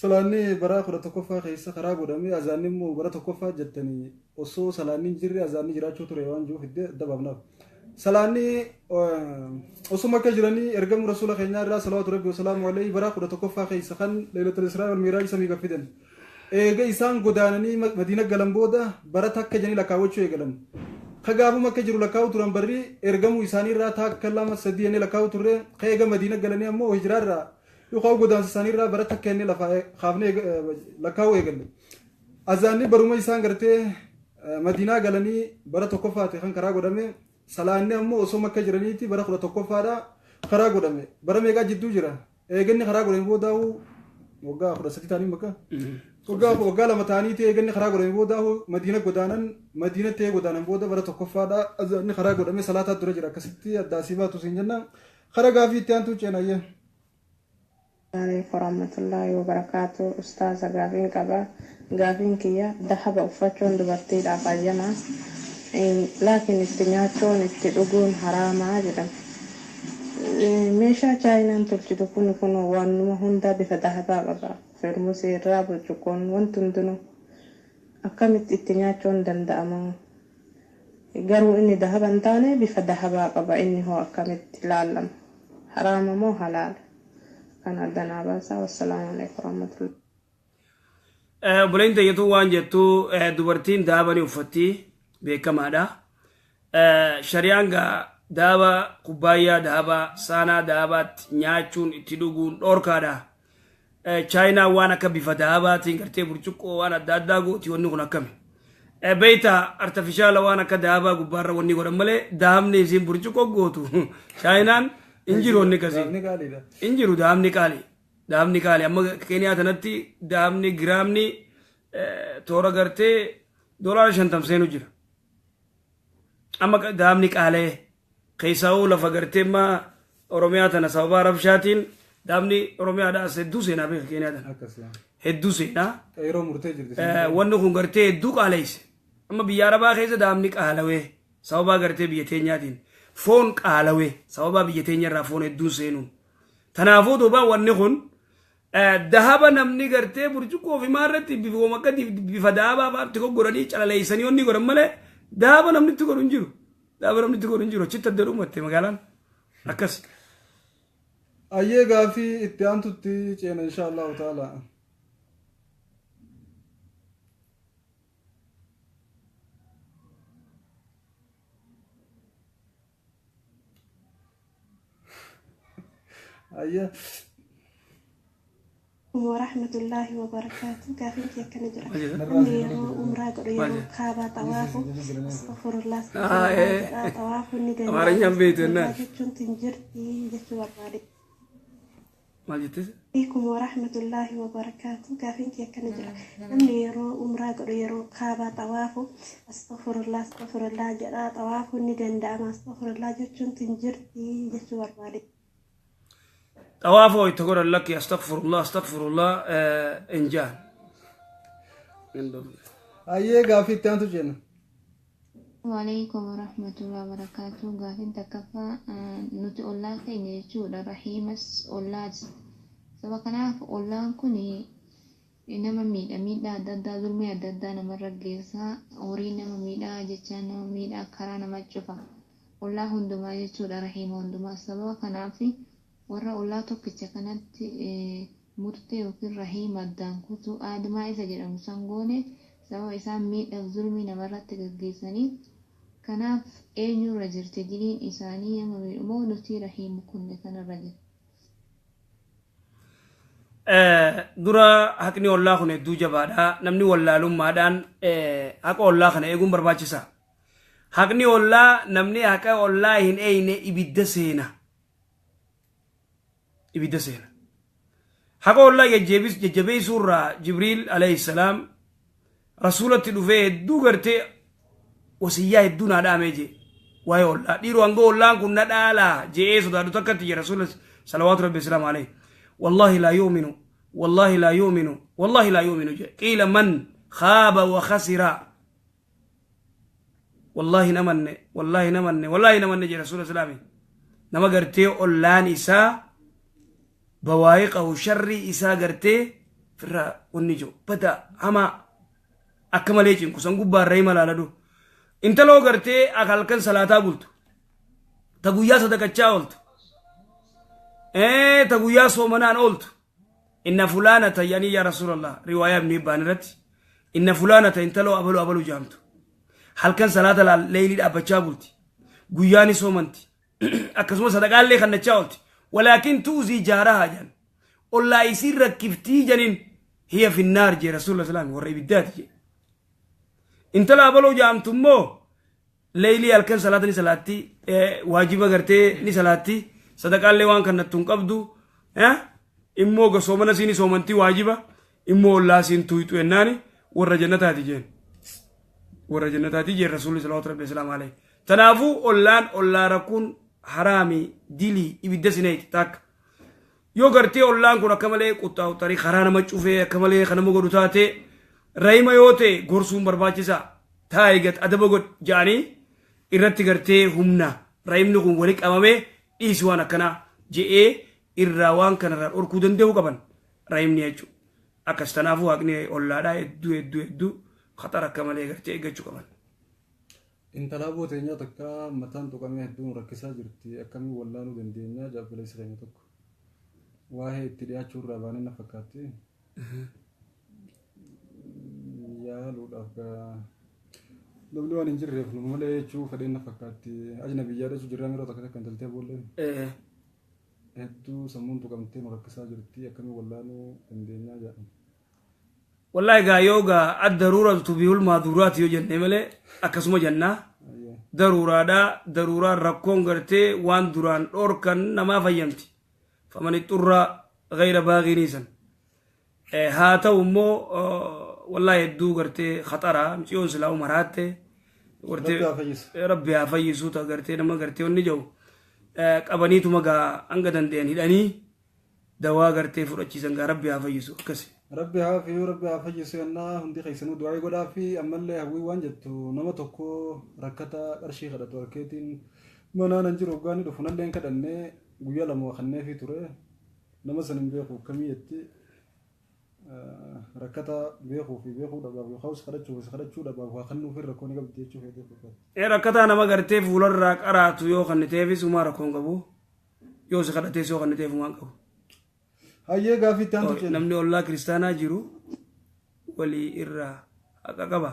salaanni bara 11ffaa keessa karaa godhame azaanni immoo bara tokkoffaa jettanii osoo salaanni hin jirre azaanni jiraachuu ture waan jiruuf iddee dabaabnaaf. Salaanni osuma akka jiranii ergamuu rasuula keenyaa irraa salawaatu rabbi wasalaamu alayhi bara 11ffaa keessa kan leelatul israa wal miiraaj samii gaffidan. Eega isaan godaananii Madiina galan booda bara takka jedhanii lakkaawwachuu eegalan. Ka gaafuma akka jiru lakkaa'u turan barri ergamuu isaanii irraa takka lama sadii jennee lakkaa'u turre ka eega Madiina galanii ammoo hijiraa irraa yookaan godaansa isaanii irraa bara takka jennee lafa kaafnee lakkaa'uu eegalle. Azaanni baruma isaan gartee Madiinaa galanii bara tokkoffaati kan karaa godhame salaanni ammoo osoo akka jiraniiti bara 11ffaadha. Karaa godhame. Bara meeqaa jidduu jira? Eeganni karaa godhame boodaa'u waggaa 13 ta'anii makka. Waggaa 2 ta'aniiti eeganni karaa godhame boodaa'u Madiina godaanan. Madiinatti eega godaanan booda bara tokkoffaadha. Azaanni karaa godhame salaataa dura jira. Akkasitti addaasii baatu siin jenna. Kara gaafii itti aantuu ceenayyee. Alaikum warahmatullahi wabarakatuh. Ustaaza, gaafiin qaba. Gaafiin kiyya dahaba uffachuun dubartiidhaaf ayyamaa. Laakiin itti nyaachuun itti dhuguun haraamaa jedhama. Meeshaa Chaayinaan tolchitu kun waanuma hundaa bifa dahabaa qaba. Firmusii irraa burcuqqoon wanti hundinuu akkamitti itti nyaachuun danda'ama? Garuu inni dahaba hin taane bifa dahabaa qaba. Inni hoo akkamitti ilaalama? Haraama moo halaala? Kan addanaa baasaa. Wassalaamu alaikum warahmatullahi. Obboleen teeyyatu waan jettu, dubartiin dahaba ni uffatti, beekamaadha. Shari'aan gaa dahaba, kubbaayyaa dahabaa, saanaa dahabaatti nyaachuun itti dhuguun dhoorkaadha. Chaayinaan waan akka bifa dahabaatiin gartee burcuqqoo waan adda addaa gooti, wanni kun akkami? Beeyta, artificial waan akka dahabaa gubbaarra wanni godhan malee dahabni isiin burcuqqoo gootu Chaayinaan hin jiru wanni akkasii. Dahabni qaaliidha. Hin jiru, dahabni qaali. Dahabni qaali. Amma Keeniyaa tanatti dahabni giraamni toora gartee $50 seenu jira. Amma dahabni qaalee keessaa'uu lafa gartee amma Oromiyaa tana sababa rabshaatiin dahabni Oromiyaadhaa as hedduu seenaa beeka Keeniyaa tana. Akkas yaa. Hedduu seenaa. Yeroo murtee jirti. Wanni kun gartee hedduu qaaleesse. Amma biyya Arabaa keessa dahabni qaalawee sababaa gartee biyya teenyaatiin. Foon qaalawee sababaa biyya teenyarraa foon hedduun seenuun. Tanaafuu duuba wanni kun dahaba namni gartee burcuqqoo fi maarratti bifuma akka bifa dahabaa fa'aatti godhanii calaleessanii wanni godhan malee dahaba namni itti godhu hin jiru. Dahaba namni itti godhu hin jiru. Achitti adda dhumatte magaalaan. Akkas. Ayyee, gaafii itti aantutti ceena insha Allahu ta'ala. Ayyee. Warahmatullahi wabarakatuh. Gaafiin kee akkana jira. Namni yeroo umraa godhu, yeroo kaabaa xawaafu, astaghfirullah, astaghfirullah jedhaa xawaafu ni danda'a. Amaarinyaan beektu jennaan. Jechuun tun jirti jechuu barbaade. Maal jettee? Alaikum warahmatullahi wabarakatuh. Gaafiin kee akkana jira. Namni yeroo umraa godhu, yeroo kaabaa xawaafu, astaghfirullah, astaghfirullah jedhaa xawaafu ni danda'ama. Astaghfirullah jechuun tun jirti jechuu barbaade. Xawaafoo itti godhan lakki, astaghfirullah, astaghfirullah hin jaan. Ayyee, gaafii itti aantu ceena. Waalaikum warahmatullahi wabarakatuh. Gaafiin takkaffaa, nuti ollaa keenya jechuudha. Rahiimas ollaas. Saba kanaaf ollaan kun nama miidha, miidhaa adda addaa, zulmii adda addaa namarra geessaa, horii nama miidhaa, jechaan nama miidhaa, karaa nama cufa. Ollaa hundumaa jechuudha, rahiima hundumaa. Sababa kanaaf warra ollaa tokkicha kanatti murtee yookiin rahiima addaan kutuu aadmaa isa jedhamu san goone, sababa isaan miidhaaf zulmii namarratti gaggeessanii. Kanaaf eenyurra jirti diliin isaanii? Nama miidhu moo nuti rahiimu kunne kanarra jira? Dura haqni ollaa kun hedduu jabaadha. Namni wallaalummaadhaan haqa ollaa kana eeguun barbaachisa. Haqni ollaa, namni haqa ollaa hin eeyne ibidda seena. Ibidda seena. Haqa ollaa jajjabeessuurraa Jibriil alayhi salaam rasuulatti dhufee hedduu gartee wasiyyaa hedduu naa dhaamee jee. Waa'ee ollaa. Dhiiroo hanga ollaan kun na dhaalaa je'ee sodaadhu takkatti jira rasuula salawaatu rabbi salaamu alayhi. Wallahi laa yu'minu, wallahi laa yu'minu, wallahi laa yu'minu jee. Qiila man khaaba wa khasira. Wallahi namanne, wallahi namanne, wallahi namanne jee rasuula salaami. Nama gartee ollaan isaa bawaayiqahu sharrii isaa gartee firraa wanni jiru bada hamaa akka malee cinqu san gubbaarra hima laaladu. Intaloo gartee akka halkan salaataa bultu, ta guyyaa sadaqachaa ooltu, ta guyyaa soomanaan ooltu. Inna fulaanata yani yaa rasuulallah, riwaayaa Ibn Hibbaan irratti, inna fulaanata, intaloo abalu abalu jaamtu halkan salaata leeylii dhaabbachaa bulti, guyyaa ni soomanti, akkasuma sadaqaallee kannachaa oolti, walaakin tuuzii jaarahaa jedhan, ollaa isiin rakkiftii janin, hiya finnaar jee rasuulullah salaam, warra ibiddaati jee. Intala abaloo jaamtu immoo leeylii halkan salaata ni salaatti, waajiba gartee ni salaatti, Sadaqaallee waan kannattu hin qabdu. Immoo soomana siin soomantii waajiba. Immoo ollaa siin tuyxu jennaani warra jannataati jeen. Warra jannataati jeen Rasuulli salawaatu rabbi islaam alayhi. Tanaafuu ollaan ollaa rakkuun haraami dilii ibidda sineeti takka. Yoo gartee ollaan kun akka malee quxxaa'u tarii karaa nama cufee akka malee kan nama godhu taate, rahima yoo ta'e gorsuun barbaachisaa. Taa'ee gat adaba godh ja'anii irratti gartee humna rahimni kun wali qabamee dhiisi waan akkanaa je'ee irraa waan kanarraa dhorkuu danda'uu qaban rahimni jechuudha. Akkas tanaafuu haqni ollaadhaa hedduu hedduu hedduu khatar akka malee gartee eeggachuu qaban. Intala aboo teenyaa takka mataan tuqamee hedduun rakkisaa jirti, akkamiin wallaanuu dandeenya jaabbileessi keenya tokko. Waa'ee itti dhiyaachuu irraa baanee na fakkaatti. Yaaluudhaaf namni waan hin jirreef nu malee jechuu fedheen na fakkaatti. Ajna biyyaa jechuu jirraa yeroo takka takka intaltee boolleen. Hedduu sammuun tuqamtee nu rakkisaa jirti, akkamiin wallaanuu dandeenya jedhan. Wallahi gaa yoo gaa ad-daruuratu tubihul maaduraati yoo jenne malee akkasuma jennaa. Daruuraadhaa daruuraan rakkoon gartee waan duraan dhoorkan namaa fayyamti. Faman xurraa gayra baagiinii san. Haa ta'u immoo wallahi hedduu gartee khaxaraa miciyoon silaa umaraatte. Rabbi haa fayyisu ta gartee nama gartee wanni jiru qabaniituma gaa hanga danda'an hidhanii dawaa gartee fudhachiisan gaa Rabbi haa fayyisu akkasi. Rabbi haa fiyyuu, Rabbi haa fayyisu yennaa hundi keessanuu du'aa godhaa fi ammallee hawwii waan jettu nama tokko rakkata qarshii kadhatu harkeetiin manaan hin jiru hoggaan dhufu nalleen kadhannee guyyaa lama kanneefii ture nama san hin beeku akkamii jetti rakkata beekuu fi beekuu dhabaaf yookaan kadhachuu fi kadhachuu dhabaaf waa kennuuf rakkoo ni qabdi jechuu feetee fakkaatti. Rakkataa nama gartee fuularraa qaraatu yoo kanniteefis humaa rakkoon qabu, yoo si kadhatees yoo kanniteef humaan qabu. Hayyee gaaffii itti aantu ceena. Namni ollaa kiristaanaa jiru walii irraa haqa qaba.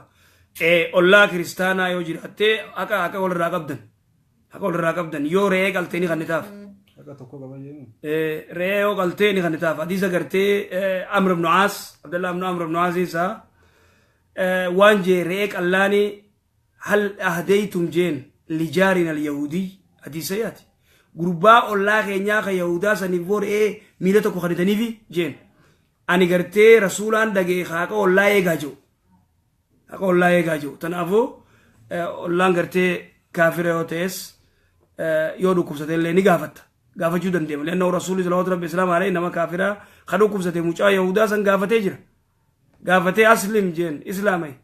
Ollaa kiristaanaa yoo jiraatte haqa walirraa qabdan. Haqa walirraa qabdan yoo re'ee qaltee ni kannitaaf. Haqa tokko qaba jechuun. Re'ee yoo qaltee ni kannitaaf. Hadiisa gartee Amr ibn Aas, Abdullah ibn Amr ibn Aas isaa waan jee re'ee qallaanii hal ahdaytum jeen lijaarina al-yahudii hadiisa yaati. Gurbaa ollaa keenyaa kan Yahudaa saniif boo re'ee miila tokko kannitaniifi jeen. Ani gartee rasuulaan dhagee haqa ollaa eegaa jiru. Haqa ollaa eegaa jiru. Kanaafuu ollaan gartee kaafira yoo ta'es yoo dhukkubsate illee ni gaafatta. Gaafachuu dandeema. Lennoo rasuulli salawaatu rabbi islaam alayhi nama kaafiraa kan dhukkubsate mucaa Yahudaa san gaafatee jira. Gaafatee aslim jeen islaamai.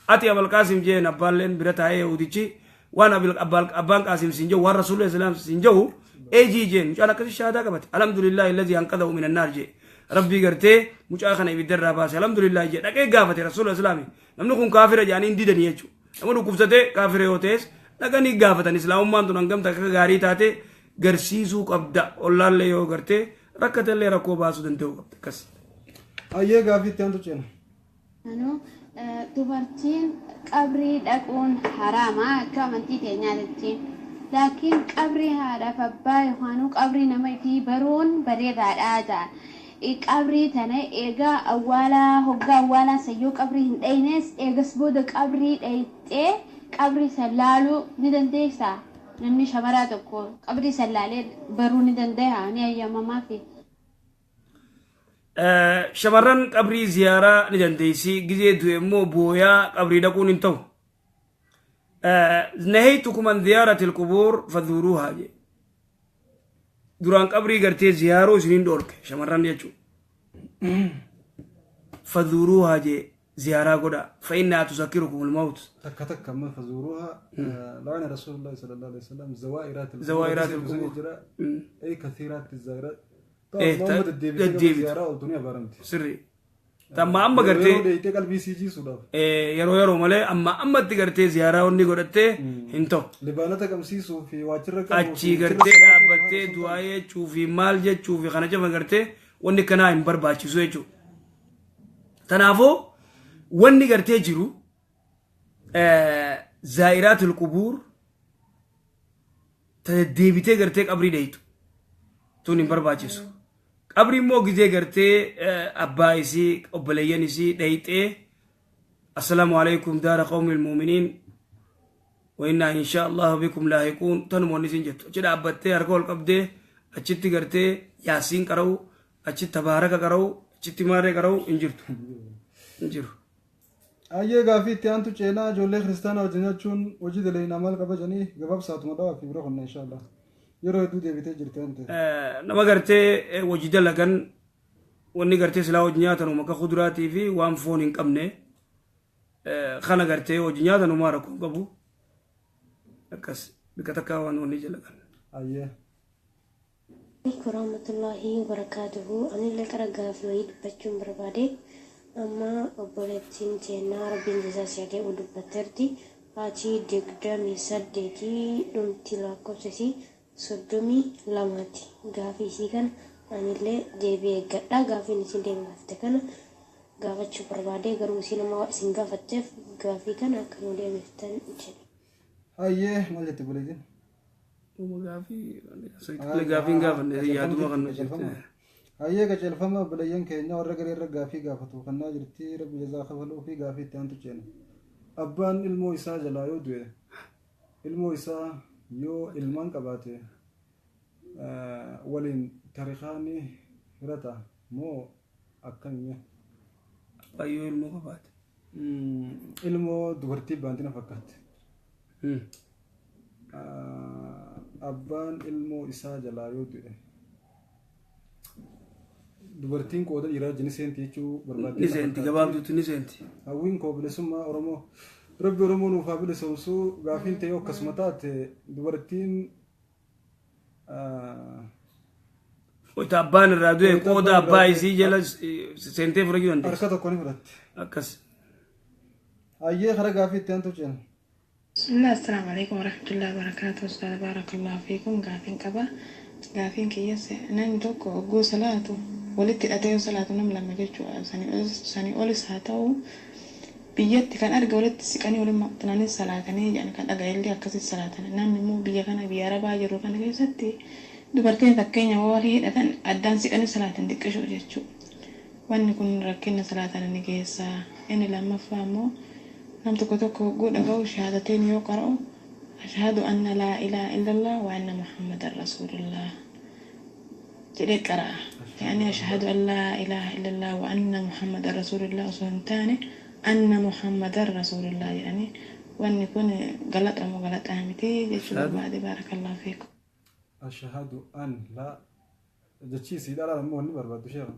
Ati Abal Qaasim jeen abbaalleen bira taa'ee Yahudichi waan abbaan Qaasim siin jedhu waan rasuulli islaam siin jedhu eejii jeen mucaan akkasii shahaadaa qabate. Alhamdulillahi alladhi anqadhahu minan naar jee. Rabbii gartee mucaa kana ibiddarraa baase alhamdulillahi jee dhaqee gaafate rasuula islaami. Namni kun kaafira jedhanii hin didanii jechuudha. Nama dhukkubsatee kaafira yoo ta'es dhaqanii gaafatan islaamummaan tun hangam takka gaarii taate garsiisuu qabda. Ollaallee yoo gartee rakkatellee rakkoo baasuu danda'uu qabda akkas. Hayyee gaaffii itti aantu ceena. Anuu dubartiin qabrii dhaquun haraama akka amantii teenyaatitti. Laakiin qabrii haadhaaf abbaa yookaan qabrii nama ifii baruun bareedaadha jedhan. Qabrii tana eegaa awwaalaa hoggaa awwaalaa san yoo qabrii hin dhaynes eegas booda qabrii dhayxee qabrii san laaluu ni dandeessaa? Namni shamaraa tokko qabrii san laalee baruu ni danda'a, ni ayyamamaafi. Shamarran qabrii ziyaaraa ni dandeessi. Gizee du'e immoo booyaa qabrii dhaquun hin ta'u. Nahaytukum an ziyaarati alqubuur fadhuuruuhaa jee. Duraan qabrii gartee ziyaaruu isiniin dhoorke shamarran jechuudha. Fadhuuruuhaa jee ziyaaraa godha. Fa'innaa tusakkirukum almawt. Takka takka amma fazuuruuhaa la'ana Rasuulullahi sallallahu alaihi wasallam zawaa'iraat zawaa'iraat alqubuur. Jira ay kathiiraatti zaa'iraat. Deddeebitu. Ziyaaraa ooltu ni abaaramti. Sirri. Tamma amma gartee Yeroo deeyitee qalbii sii jiisuudhaaf. Yeroo yeroo malee amma ammatti gartee ziyaaraa wanni godhattee hin ta'u. Libaanata qabsiisuu fi waachirra qabuu fi Achii gartee dhaabbattee du'aa jechuu fi maal jechuu fi kana cafa gartee wanni kanaa hin barbaachisu jechuudha. Kanaafuu wanni gartee jiru zaa'iraatul qubuur ta deddeebitee gartee qabrii dheeytu tun hin barbaachisu. Qabri immoo gizee gartee abbaa isii obboleeyyan isii dheeyxee assalaamu alaikum daara qawmil mu'miniin wa innaa insha allahu bikum laahiquun tanuma wanni isin jettu achi dhaabbattee harka ol qabdee Achitti gartee Yaasiin qara'u, achitti Tabaaraka qara'u, achitti Maarree qara'u hin jirtu. Hin jiru. Ayyee, gaafii itti aantu ceenaa. Ijoollee kiristaanaa wajjin nyaachuun hojii dalaginaa maal qaba jedhanii gabaabsaatuma dhawaa fi bira qonna inshaallah. Yeroo hedduu deebitee jirti waan ta'eef. Nama gartee hojii dalagan, wanni gartee silaa hojii nyaatan akka kuduraatii fi waan foon hin qabne kana gartee hojii nyaatan homaa rakkoo hin qabu. Akkas bika takkaa waan wanni dalagan. Ayyee. Alaikum warahmatullahi wabarakatuhu. Anillee qara gaafii wayii dubbachuun barbaade. Amma obboleettiin teennaa Rabbiin jazaa si haa deebi'u dubbatteerti. Baatii 28 dhumti lakkoofsa isii 32ti. Gaafii isii kana anillee deebii eeggadha. Gaafiin isin deebifte kana gaafachuu barbaade, garuu isiin amma waan isin gaafatteef gaafii kana akka nu deebiftan jedhe. Ayyee, maal jette obboleettiin? Uuma gaafii gaafiin gaafanne yaaduma kan nu jirte. Hayyee, qajeelfama obboleeyyan keenya warra garee irra gaafii gaafatu kannaa jirti, Rabbi jazaa kafaluu fi gaafii itti aantu ceena. Abbaan ilmoo isaa jalaa yoo du'e, ilmoo isaa yoo ilmaan qabaate waliin tarikaa ni hirata moo akkamii? Abbaan yoo ilmoo qabaate. Ilmoo dubartii baantina fakkaatti. Abbaan ilmoo isaa jalaa yoo du'e, dubartiin qooda dhiiraa wajjin ni seenti jechuu barbaadde. Ni seenti, gabaabduutti ni seenti. Hawwiin koo bilisummaa Oromoo. Rabbi Oromoo nuuf haa bilisoomsuu. Gaafiin ta'e akkasuma taate dubartiin Wayita abbaan irraa du'e Wayita qooda abbaan abbaa irraa isii jala seentee fudhachuu dandeessi. Harka tokko ni fudhatti. Akkas. Hayyee, kara gaafii itti aantu ceena. Bismillah, assalamu alaikum warahmatullahi wabarakatuh. Ustaz, barakallahu fiikum. Gaafiin qaba. Gaafiin kiyyas, namni tokko hogguu salaatu walitti hidhatee yoo salaatu, nam lama jechuudha, sanii olis haa ta'u, biyyatti kan arge walitti siqanii waliin maxxananii salaatanii jedhan, kan dhaga'ellee akkasitti salaatan. Namni immoo biyya kana, biyya arabaa jiru kana keessatti, dubartiin fakkeenya walii hidhatan addaan siqanii salaatan xiqqishuu jechuudha. Wanni kun rakkina salaatan ni geessa. Inni lammaffaa immoo, nam tokko tokko hogguu dhaga'u shahaadateen yoo qara'u "ashhadu anna laa ilaaha illallah wa anna muhammadan rasuulullah" jedhee qara'a. Yani "ashhadu an laa ilaaha illallah wa anna muhammadan rasuulullah" osoo hin taane "anna muhammadan rasuulullah" jedhanii, wanni kun galaxa moo galaxaa miti jechuu barbaade. Baarakallahu fiikum. Ashhadu an laa jechi isii dhalaa ammoo wanni barbaaddu sheekha.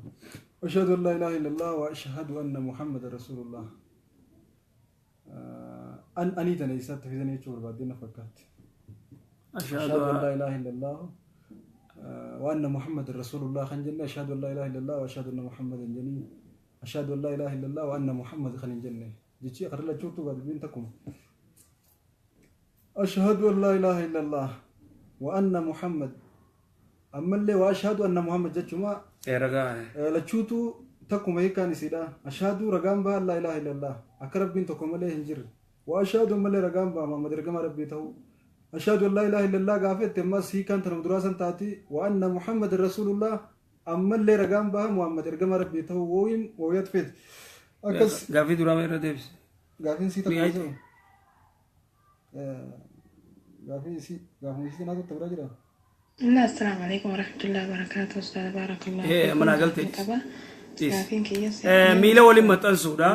Ashhadu an laa ilaaha illallah wa ashhadu anna muhammadan rasuulullah. An anii tana eessaatti fidanii jechuu barbaaddee na fakkaatti. Ashhadu ashhadu an laa ilaaha illallah wa anna muhammadan rasuulullah kan jenne, ashhadu an laa ilaaha illallah wa ashhadu anna muhammadan jennii, ashhadu an laa ilaaha illallah wa anna muhammad kan hin jenne jechi qarra lachuutu dubbiin takkuma. Ashhadu an laa ilaaha illallah wa anna muhammad, ammallee wa ashhadu anna muhammad jechuma. Ragaa. Lachuutu takkuma hiikkaan isiidha. Ashhadu ragaan baha, laa ilaaha illallah akka Rabbiin tokko malee hin jirre, wa ashhadu ammallee ragaan baha Muhammad ergama Rabbii ta'uu. Ashhadu an laa ilaaha illallah gaafette, ammas hiikkaan tanuma duraa san taati. Wa anna muhammad rasuulullah, ammallee ragaan baha Muhammad ergama Rabbii ta'uu wooyin wooyat feeti. Akkas. Gaafii duraa irra deebise. Gaafiin sii Ni takka. ayte. Gaafii isii gaafuma isii naatu biraa jira. Bismillah, assalamu alaikum warahmatullahi wabarakatuh. Ustaz, barakallahu fiikum. Mana galte. Gaafiin qaba. Dhiis. Gaafiin kiyyas Miila waliin maxxansuudha.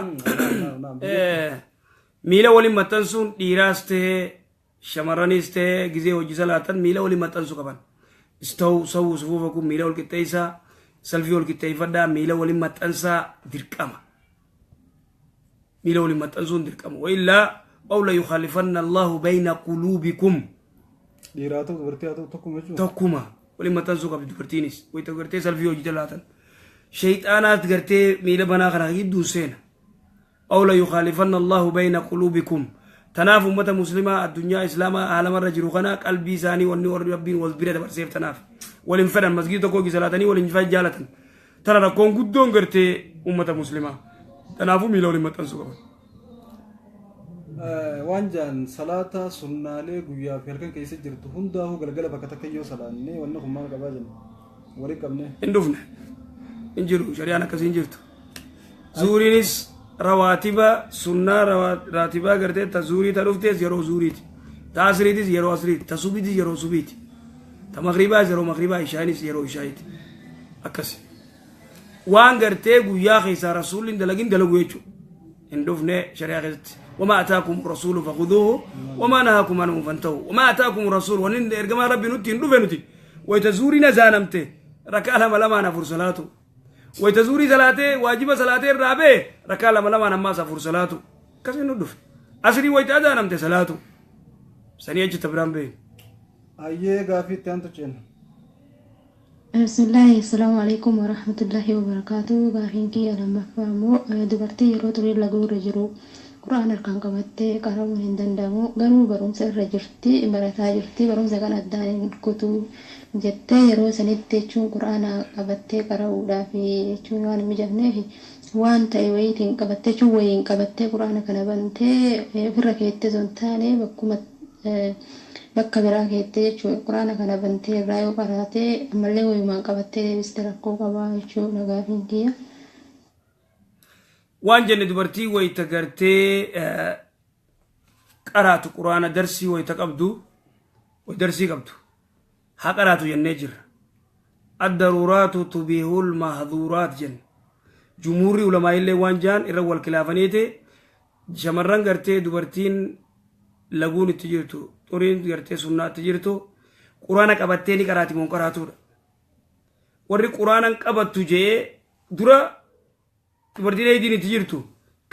Miila waliin maxxansuun dhiiraas ta'ee shamarranis ta'ee gizee hojii salaatan miila waliin maxxansuu qaban. Ista'u sawuu sufuufa kun miila wal qixxeessaa, salfii wal qixxeeffadhaa, miila waliin maxxansaa dirqama. Miila waliin maxxansuun dirqama. Wa illaa aw la yukhaalifanna Allahu bayna quluubikum. Dhiiraa ta'u dubartii haa ta'u tokkuma jechuudha. Tokkuma waliin maxxansuu qabdi dubartiinis. Wayita gartee salfii hojii jalaatan. Shayxaanaat gartee miila banaa kana gidduun seena. Aw la yukhaalifanna Allahu bayna quluubikum. Tanaaf ummata muslimaa addunyaa islaamaa aalamarra jiru kana qalbii isaanii wanni warri Rabbiin wal bira dabarseef tanaaf. Waliin fedhan, masgiida tokko hojii salaatanii waliin jaalatan. Tana rakkoon guddoon gartee ummata muslimaa. Tanaafuu miila waliin maxxansuu qaban. Waan jaan salaata sunnaalee guyyaa fi halkan keessa jirtu hundaa'uu galgala bakka takka yoo salaanne wanni kun maal qabaa jenna walii qabne. Hin dhufne. Hin jiru, shari'aan akkasii hin jirtu. Zuuriinis rawaatiba sunnaa raatibaa gartee ta zuurii ta dhuftes yeroo zuuriiti. Ta asriitis yeroo asriiti. Ta subiitis yeroo subiiti. Ta magribaas yeroo magribaa, ishaanis yeroo ishaayiti. Akkas waan gartee guyyaa keessaa Rasuulli hin dalagin dalagu jechuudha. Hin dhufne shari'aa keessatti. وما آتاكم الرسول فخذوه وما نهاكم عنه فانتهوا. وما آتاكم الرسول, wanni ergamaa Rabbi nutti hin dhufe nuti. Wayta zuuriin azaanamte rakaa lama lamaan afur salaatu. Wayta zuurii salaatee waajiba salaatee irraa bee rakaa lama lamaan ammaas afur salaatu. Akkasiin nu dhufe. Asrii wayta azaanamte salaatu. Sanii achi biraan bee. Ayyee, gaafii itti aantu ceena. Bismillaahi, assalaamu alaikum warahmatullaahi wabarakaatu. Gaafiin kiyya lammaffaa immoo, dubartii yeroo xurii laguu irra jiru Qura'aan harkaan qabattee qaramuun hin danda'amu, garuu barumsa irra jirti, barataa jirti, barumsa kana addaan hin kutuu jettee, yeroo sanitti jechuun Qura'aana qabattee qara'uudhaaf jechuun waan hin mijafneef, waan ta'e wayiitiin qabattee jechuun wayiin qabattee Qura'aana kana bantee ofirra keettee osoo hin taane bakkuma bakka biraa keettee jechuudha, Quraana kana bantee irraa yoo qaraatee, ammallee wayumaan qabattee deebiste rakkoo qabaa jechuudha gaafiin kiyya. Waan jenne, dubartii wayita gartee qaraatu Quraana, darsii wayita qabdu, darsii qabdu haa qaraatu jennee jirra. الضرورات تبيح المحظورات jenne. Jumhuurri ulamaa illee waan jaan irra wal kilaafaniiti, shamarran gartee dubartiin laguun itti jirtu, xuriin gartee sunnaa itti jirtu, Quraana qabattee ni qaraati moo qaraatuudha. Warri Quraanan qabattu jee, dura dubartiin eeyidiin itti jirtu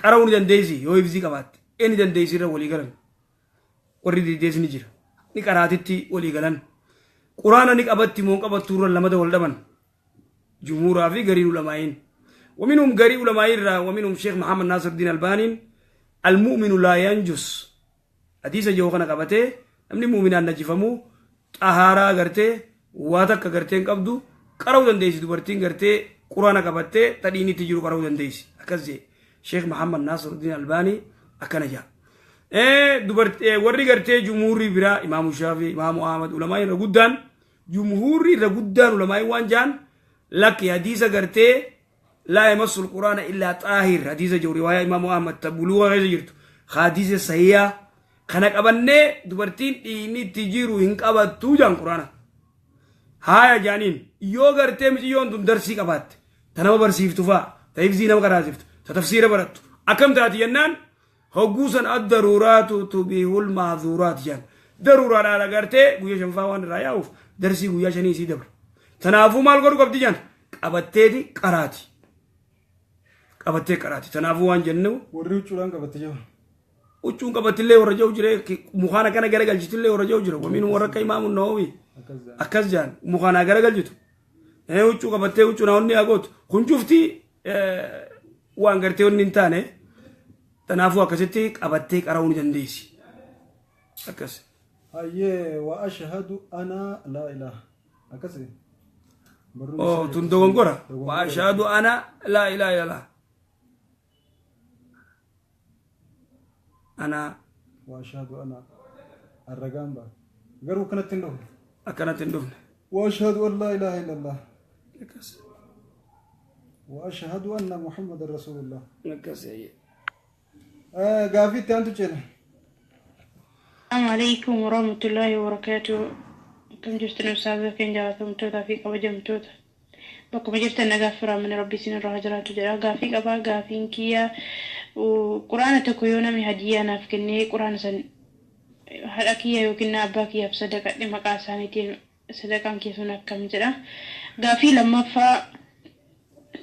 qara'uu ni dandeessi yoo ibsii qabaatte, inni dandeessi irra walii galan. Warri didees ni jira, ni qaraatitti walii galan. Quraana ni qabatti moo qabattu irra lamata wal dhaban, jumhuuraa fi gariin ulamaa'iin. ومنهم غري علماء ومنهم شيخ محمد ناصر الدين الباني، المؤمن لا ينجس، حديث جو kana qabatee, namni mu'minaan najifamu, xahaaraa gartee waa takka gartee hin qabdu, qara'uu dandeessi, dubartiin gartee Quraana qabattee tadhiin itti jiru qara'uu dandeessi akkas jee. Sheekh Muhammad Naasiruddin Albaanii akkana jaa. Warri gartee jumhuurri biraa, Imaamu Shaafi, Imaamu Ahmad, ulamaa irra guddaan, jumhuurri irra guddaan ulamaa waan jaan, lakki, hadiisa gartee لا يمس القرآن إلا طاهر, hadiisa jiru, riwaayaa Imaamu Ahmad tabuluuga keessa jirtu, hadiisa sahiyaa kana qabannee, dubartiin dhiigni itti jiru hin qabattuu jaan Quraana. Haaya jaaniin, yoo gartee miciyyoon tun darsii qabaatte, ta nama barsiiftu fa'a, ta hifzii nama qaraasiftu, ta tafsiira barattu, akkam taati jennaan, hogguusan الضرورات تبيح المحظورات jaan. Daruuraadhaan agartee guyyaa shanfaa waan irraa yaa'uuf darsii guyyaa shanii isii dabra. Tanaafuu maal godhu qabdi jaan? Qabatteeti qaraati. Qabattee qaraati. Tanaafuu waan jennu, Warri huccuudhaan qabatte jiru. Huccuun qabattillee warra jiru jire, mukaana kana garagalchitillee warra jiru jira. Wamiin warra akka Imaamu Nawawi akkas jaan, mukaanaa garagalchitu. Huccuu qabattee huccuu naa onni haa gootu. Kun cufti waan gartee onni hin taane. Tanaafuu akkasitti qabattee qara'uu ni dandeessi. Akkas. Hayyee, وأشهد أنا لا إله akkasi. Oh, tun dogongora. وأشهد أنا لا إله إلا الله. أنا وأشهد أنا arragaan ba'a. Garuu akkanatti hin dhufne. Akkanatti hin dhufne. وأشهد أن لا إله إلا الله. Akkas. وأشهد أن محمد رسول الله. Akkas hayyee. Gaafii itti aantu ceena. السلام عليكم ورحمة الله وبركاته. Akkam jirtan ustaaza keenya jaalatamtootaa fi kabajamtoota? Bakkuma jirtan nagaa firaa Rabbi isin irraa haa jiraatu jedha. Gaafii qabaa. Gaafiin kiyya, Quraana tokko yoo namni hadiyyaa naaf kennee, Quraana san haadha kiyya yookiin abbaa kiyyaaf sadaqadhe maqaa isaaniitiin, sadaqaan kiyya sun akkam jedha. Gaafii lammaffaa,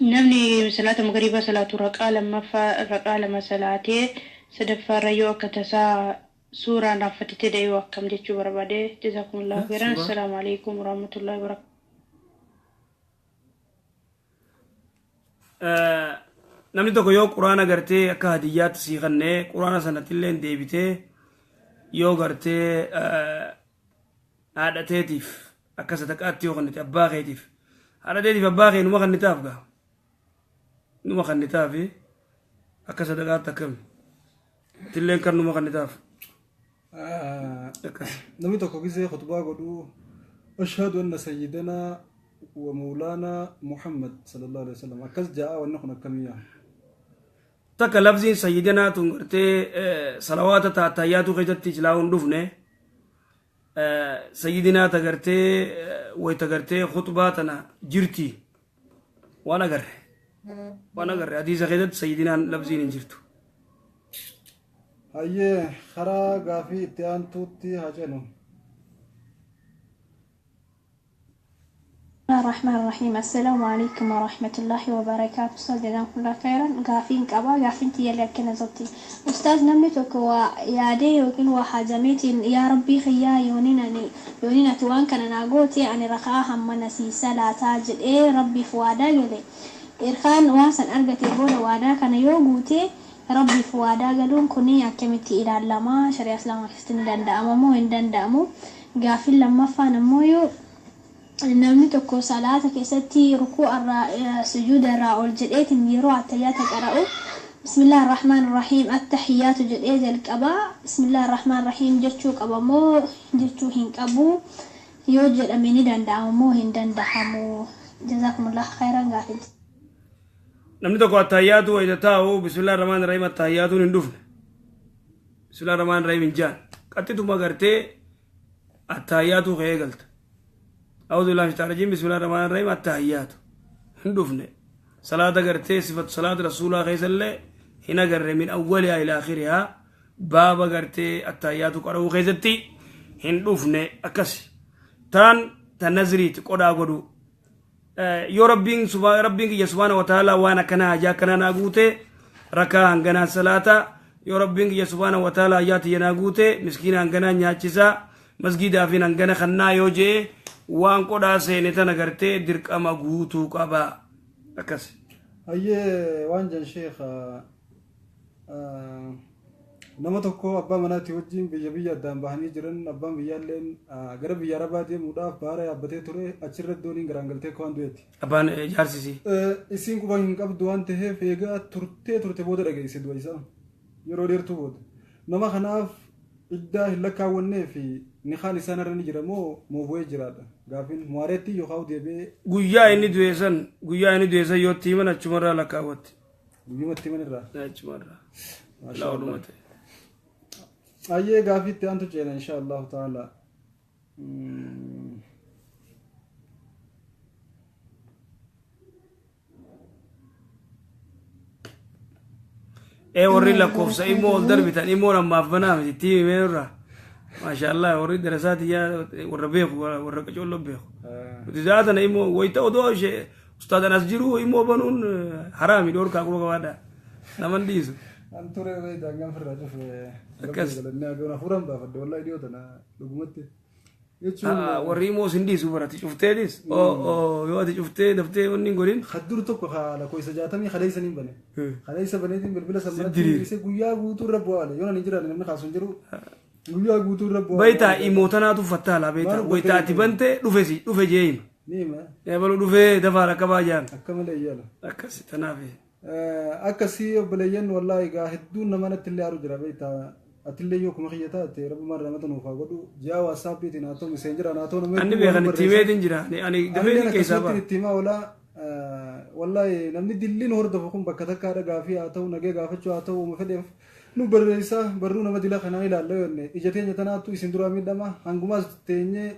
namni salaata magariibaa salaatu raqaa lammaffaa raqaa lama salaatee sadaffaarra yoo akka tasaa suuraan raaffatite da'ee akkam jechuu barbaade. جزاكم الله خيرا. السلام عليكم ورحمة الله وبركاته. Namni tokko yoo Quraana gartee akka hadiyyaatti sii kennee, Quraana sanatti illee deebitee yoo gartee haadha teetiif akka sadaqaatti yoo kennite, abbaa keetiif, haadha teetiif abbaa kee numa kennitaaf gaa, numa kennitaafi akka sadaqaatti akkami atilleen kan numa kennitaaf. Namni tokko gisee khutbaa godhuu أشهد أن سيدنا ومولانا محمد صلى الله عليه وسلم akkas ja'a, wanni kun akkamiyyaa? Takka lafziin سيدنا tun gartee salawaata taatayyaatu keessatti silaa hin dhufne. Sayyidinaa tagartee wayita gartee khutbaa tana jirti waan agarre waan agarre hadiisa keessatti sayyidinaan labsiin hin jirtu. Hayyee, karaa gaafii itti aantuutti haa ceenu. الله الرحمن الرحيم. السلام عليكم ورحمة الله وبركاته. أستاذ جزاكم الله خيرا. Gaafiin qaba. Gaafiin tiyya akkana jetti. Ustaaz, namni tokko waa yaadee yookiin waa hajameetiin, yaa rabbii kiyyaa, yooniin ani yooniin ati waan kana naa goote ani rakaa hammana sii salaataa jedhee rabbiif waadaa gale. Irkaan waan san argate booda waadaa kana yoo guute, rabbiif waadaa galuun kun akkamitti ilaallama? Shari'a islaamaa keessatti ni danda'ama moo hin danda'amu? Gaafiin lammaffaan ammoo, yoo namni tokko salaata keessatti rukuu irraa sujuuda irraa ol jedheetiin yeroo attayyaata qara'u bismillah ar-rahmaan ar-rahiim attahiyyaatu jedhee jalqabaa, bismillah ar-rahmaan ar-rahiim jechuu qaba moo jechuu hin qabu? Yoo jedhame ni danda'amu moo hin danda'amu? Jazakumullah khairan. Gaafin Namni tokko attahiyyaatu wayita taa'u bismillah ar-rahmaan ar-rahiim attahiyyaatuun hin dhufne, bismillah ar-rahmaan ar-rahiim hin jaan, qaxxituma gartee attahiyyaatu ka'ee galta. أعوذ بالله من الشيطان الرجيم، بسم الله الرحمن الرحيم، التحيات hin dhufne. Salaata gartee sifatu salaata rasuulaa keessallee hin agarre. من أولها إلى آخرها baaba gartee attahiyyaatu qara'uu keessatti hin dhufne. Akkas taan ta nazriiti qodhaa godhu, yoo rabbiin rabbiin kiyya subhaana wa ta'ala waan akkanaa hajaa akkanaa naa guute rakaa hanganaa salaata, yoo rabbiin kiyya subhaana wa ta'ala hajaa tiyya naa guute miskiina hanganaa nyaachisaa, masgiidaafin hangana kannaa yoo jee, waan qodhaa seene tana gartee dirqama guutuu qaba. Akkas. Hayyee, waan jan sheekha, nama tokko abbaa manaatii wajjin biyya biyya addaan bahanii jiran. Abbaan biyyaalleen gara biyya arabaa deemuudhaaf baara yaabbatee ture. Achirra dooniin garaan galtee akka waan du'etti. Abbaan jaarsisii. Isiin quba hin qabdu waan ta'eef, eegaa turtee turte booda dhageesse du'a isaa, yeroo dheertuu booda. Nama kanaaf iddaa hin lakkaawwannee fi nikaan isaan irra ni jira moo moobu'ee jiraadha? Gaafiin muwaareetti yookaan deebi'ee. Guyyaa inni du'e san yoo itti himan achumarraa lakkaawwatti. Guyyumatti himan irraa. Achumarraa. Laa ta'e. Ayyee, gaafii itti aantu ceena insha Allahu ta'ala. Ee, warri lakkoofsa immoo ol darbitan immoo ammaaf banaa miti, itti himee irraa. Maashaallah, warri darasaa tiyyaa warra beeku, warra qacoollo beeku. Nuti zaatana immoo wayita odoo ishee ustaadan as jiru immoo banuun haraami, dhoorkaa quba qabaadha. Naman dhiisu. An ture wayita hangam firraa cufe. Akkas. Galannee agoon hafuuraan baafadde wallahi dhiyoo tana dhugumatti. Jechuun Warri immoo sin dhiisu bara ati cufteetis. Yoo ati cuftee daftee wanni hin godhin. Kaddur tokko lakkoofsa 60 kaleessa niin bane. Kaleessa baneetiin bilbila sammanatti Diriire. dhiisee guyyaa guutuu irra bu'aa oole. Yoo ani hin jiraanne namni kaasu hin jiru. Guyyaa guutuu irra bu'aa. Beeytaa, immoo tanaatu fattaala beeytaa. Maal Wayita ati bante dhufe si dhufe jee hima. Ni hima. Eebalu dhufee dafaa rakkabaa jaan. Akka malee yaala. Akkas tanaaf. Akkasii obboleeyyan, wallaahi egaa hedduun nama natti illee aaru jira beektaa. Atillee yoo kuma kiyya taate rabbumaan rahmata nuuf haa godhu. Ji'a WhatsAppiitiin haa ta'u, Messengeraan haa ta'u, nama Anni hedduu beekan waan itti himeetiin jira. Ani dafee Anilleen keessaa akkasumatti ba'a. itti himaa oolaa. Wallaahi namni dilliin hordofu kun bakka takkaadha. Gaafii haa ta'u, nagee gaafachuu haa ta'u, uuma fedheef nu barreessa. Barruu nama dila kanaa ilaalla yoo jenne, ija teenya tanaattu isin duraa miidhama. Hangumaas teenyee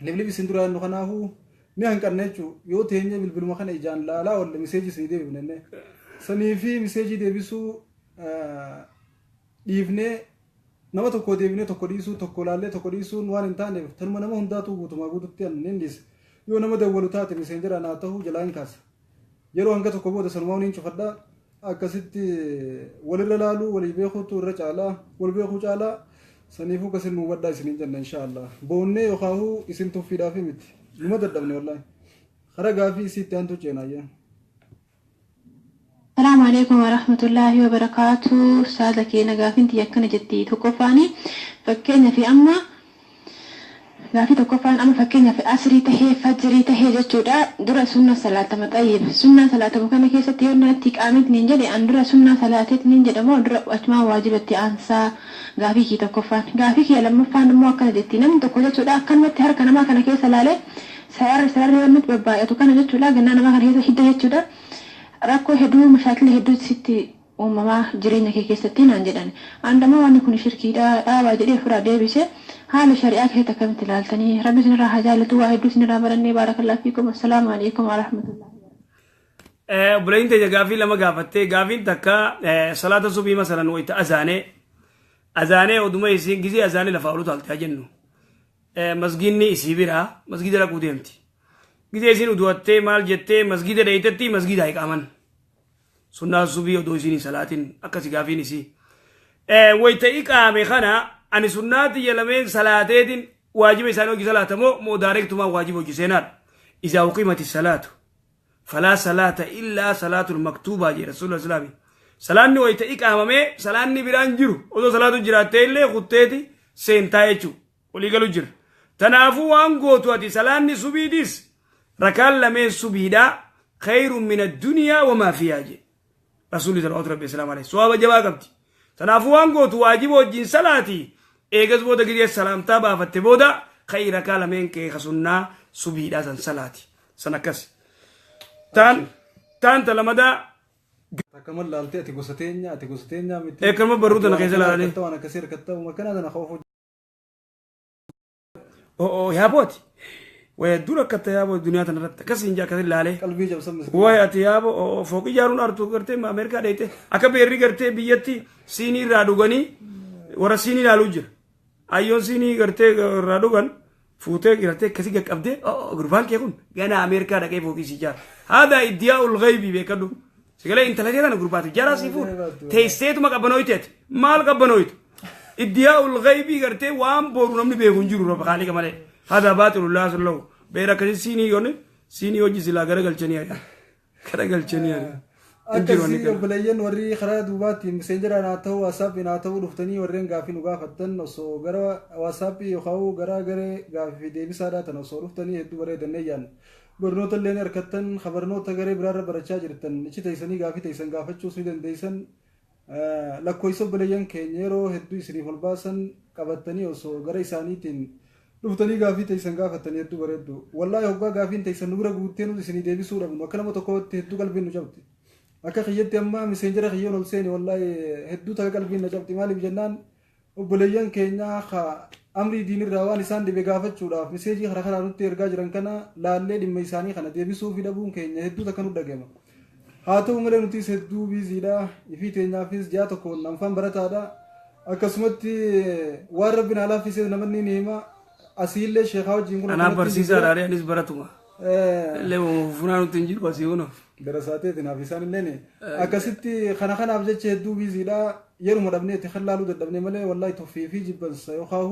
liblib isin duraa jennu kanaafuu ni hanqanna jechuu. Yoo teenyee bilbiluma kana ijaan laalaa oolle message isinii deebifne sanii fi message deebisuu dhiifnee nama tokko deebinee tokko dhiisuu, tokko laallee tokko dhiisuun waan hin taaneef, tanuma nama hundaatu guutumaa guututti an nin dhiise. Yoo nama dawwalu taate Messengeraan haa ta'u jalaa hin kaasa. Yeroo hanga tokko booda sanumaa niin cufadha. Akkasitti walirra laaluu walii beekuutu irra caalaa, wal beekuu caalaa. Saniifuu kasin nu hubadhaa isiniin jenna insha Allah. Boonnee yookaahuu isin tuffiidhaafi miti, numa dadhabne wallaahi. Kara gaafii isiitti aantu ceenaayya. Salaamu alaikum warahmatullahi wabarakaatu. Saada keenya, gaafiin tiyya akkana jetti. Tokkoffaani, fakkeenyaaf amma gaafii tokkoffaan amma fakkeenyaaf asrii tahee fajrii tahee jechuudha, dura sunna salaatama. Xayyib, sunnaa salaatamu kana keessatti yoo natti qaamit niin jedhe, an dura sunnaa salaateet niin jedhamoo dura achumaa waajibatti aansaa? Gaafii kiyya tokkoffaan. Gaafii kiyya lammaffaan immoo akkana jetti. Namni tokko jechuudha akkanumatti harka namaa kana keessa laalee sararri sararri yoo nutti babbaay'atu kana jechuudha, gannaa namaa kana keessa hidda jechuudha, rakkoo hedduu mashaakila hedduu sitti uumamaa jireenya kee keessatti naan jedhan. Andamoo wanni kun shirkiidha dhaabaa jedhee ofirraa deebise. Haala shari'aa keessatti akkamitti ilaaltanii? Rabbi isinirraa haa jaallatu, waa hedduu isinirraa barannee. Baarakallaa fiikum. Assalaamu alaikum warahmatullahi. Obboleettiin teenya gaafii lama gaafattee. Gaafiin takka salaata subii masalan wayita azaanee azaanee oduma isiin gizee azaanee lafaa olu taalte haa jennu, masgiinni isii biraa masgiida dhaquu deemti. Gizee isiin udu'attee maal jettee masgiida dheeytetti masgiida iqaaman. Sunnaa subii odoo isiin hin salaatin akkasi gaafiin isii. Wayita iqaame kana ani sunnaa tiyya lameen salaateetiin waajiba isaanii hojii salaatamoo moo daareektumaan waajiba hojii seenaadha. إذا أقيمت الصلاة فلا صلاة إلا صلاة المكتوبة jedhe Rasuulli Islaami. Salaanni wayita iqaamamee salaanni biraan jiru osoo salaatu jiraattee illee kutteeti seentaa jechuudha. Walii galu jira. Tanaafuu waan gootu ati salaanni subiitis rakaan lameen subiidhaa خير من الدنيا وما فيها jedhe Rasuulli صلوات ربي وسلامه عليه. Sawaaba jabaa qabdi. Tanaafuu waan gootu waajiba wajjin salaati, eegas booda gidee salaamtaa baafatte booda khayr rakaa lameen kee kasunnaa subiidhaa san salaati. San akkas. Taan taan ta lamadaa. Akkama laaltee ati gosa teenya, ati gosa teenyaa miti. Eekanuma barruu tana keessa laalanii. Waan akkasii harkatta makana tana qofa. Oo yaabooti. Waya dura akkata yaaboo duniyaa tana irratti akkas hin akkasin laalee. Qalbii cabsan miskiina. Waya ati yaaboo fooqii ijaaruun artu gartee Ameerikaa dheeyte akka beerri gartee biyyatti siinii irraa dhuganii warra siinii ilaaluu jira. Ayyoon siinii gartee irraa dhugan fuutee gartee akkasii qaqqabdee gurbaan kee kun gana Ameerikaa dhaqee fooqii si ijaara. هذا ادعاء الغيب beekadhu. Sigalee intala kee tana gurbaatu ijaaraa sii fuudha. Teesseetuma qabbanooyteeti. Maal qabbanooytu? ادعاء الغيب gartee waan boru namni beeku hin jiru rabba kaaliqa malee. هذا باطل لا أصل له. Beera akkasii siinii yoone siinii hojii silaa garagalchanii ari'an. Garagalchanii ari'an. Akkasii obboleeyyan, warri karaa duubaatiin Messengeraan haa ta'u, WhatsAppiin haa ta'u dhuftanii warreen gaafii nu gaafattan, osoo gara WhatsAppii yookaan gara garee gaafii fi deebisaadhaa tan osoo dhuftanii hedduu bareedannee yaanna. Barnoota illee ni harkattan, barnoota garee biraarra barachaa jirtan ichi teessanii gaafii teessan gaafachuus ni dandeessan. Lakkoofsa obboleeyyan keenya yeroo hedduu isiniif ol baasan qabattanii osoo gara isaaniitiin dhuftanii gaafii teessan gaafattanii hedduu bareeddu. Wallaahi hoggaa gaafiin teessan nu bira guuttee nuti isinii deebisuu dhabnu akka nama tokkootti hedduu qalbiin nu cabdi. Akka kiyyatti amma Messengera kiyyoon ol seeni wallaahi hedduu takka qalbiin na cabdi. Maaliif jennaan, obboleeyyan keenya ka amrii diinirraa waan isaan dhibe gaafachuudhaaf message karaa karaa nutti ergaa jiran kana laallee dhimma isaanii kana deebisuu fi dhabuun keenya hedduu takka nu dhagema. Haa ta'u malee nutis hedduu busydha. Ifii teenyaafis ji'a tokkoon anfaan barataadha. Akkasumatti waan rabbi naa laaffisee namanni ni hima. Asiillee sheekaa wajjin kun Anaaf barsiisaadha, anis baratuma. Illee funaanutti hin jiru asii kunoo. Darasaateeti naaf isaan illeen akkasitti kana kanaaf jecha hedduu busydha. Yeruma dhabneeti kan laaluu dadhabne malee wallaahi tuffii fi jibbansa yookaan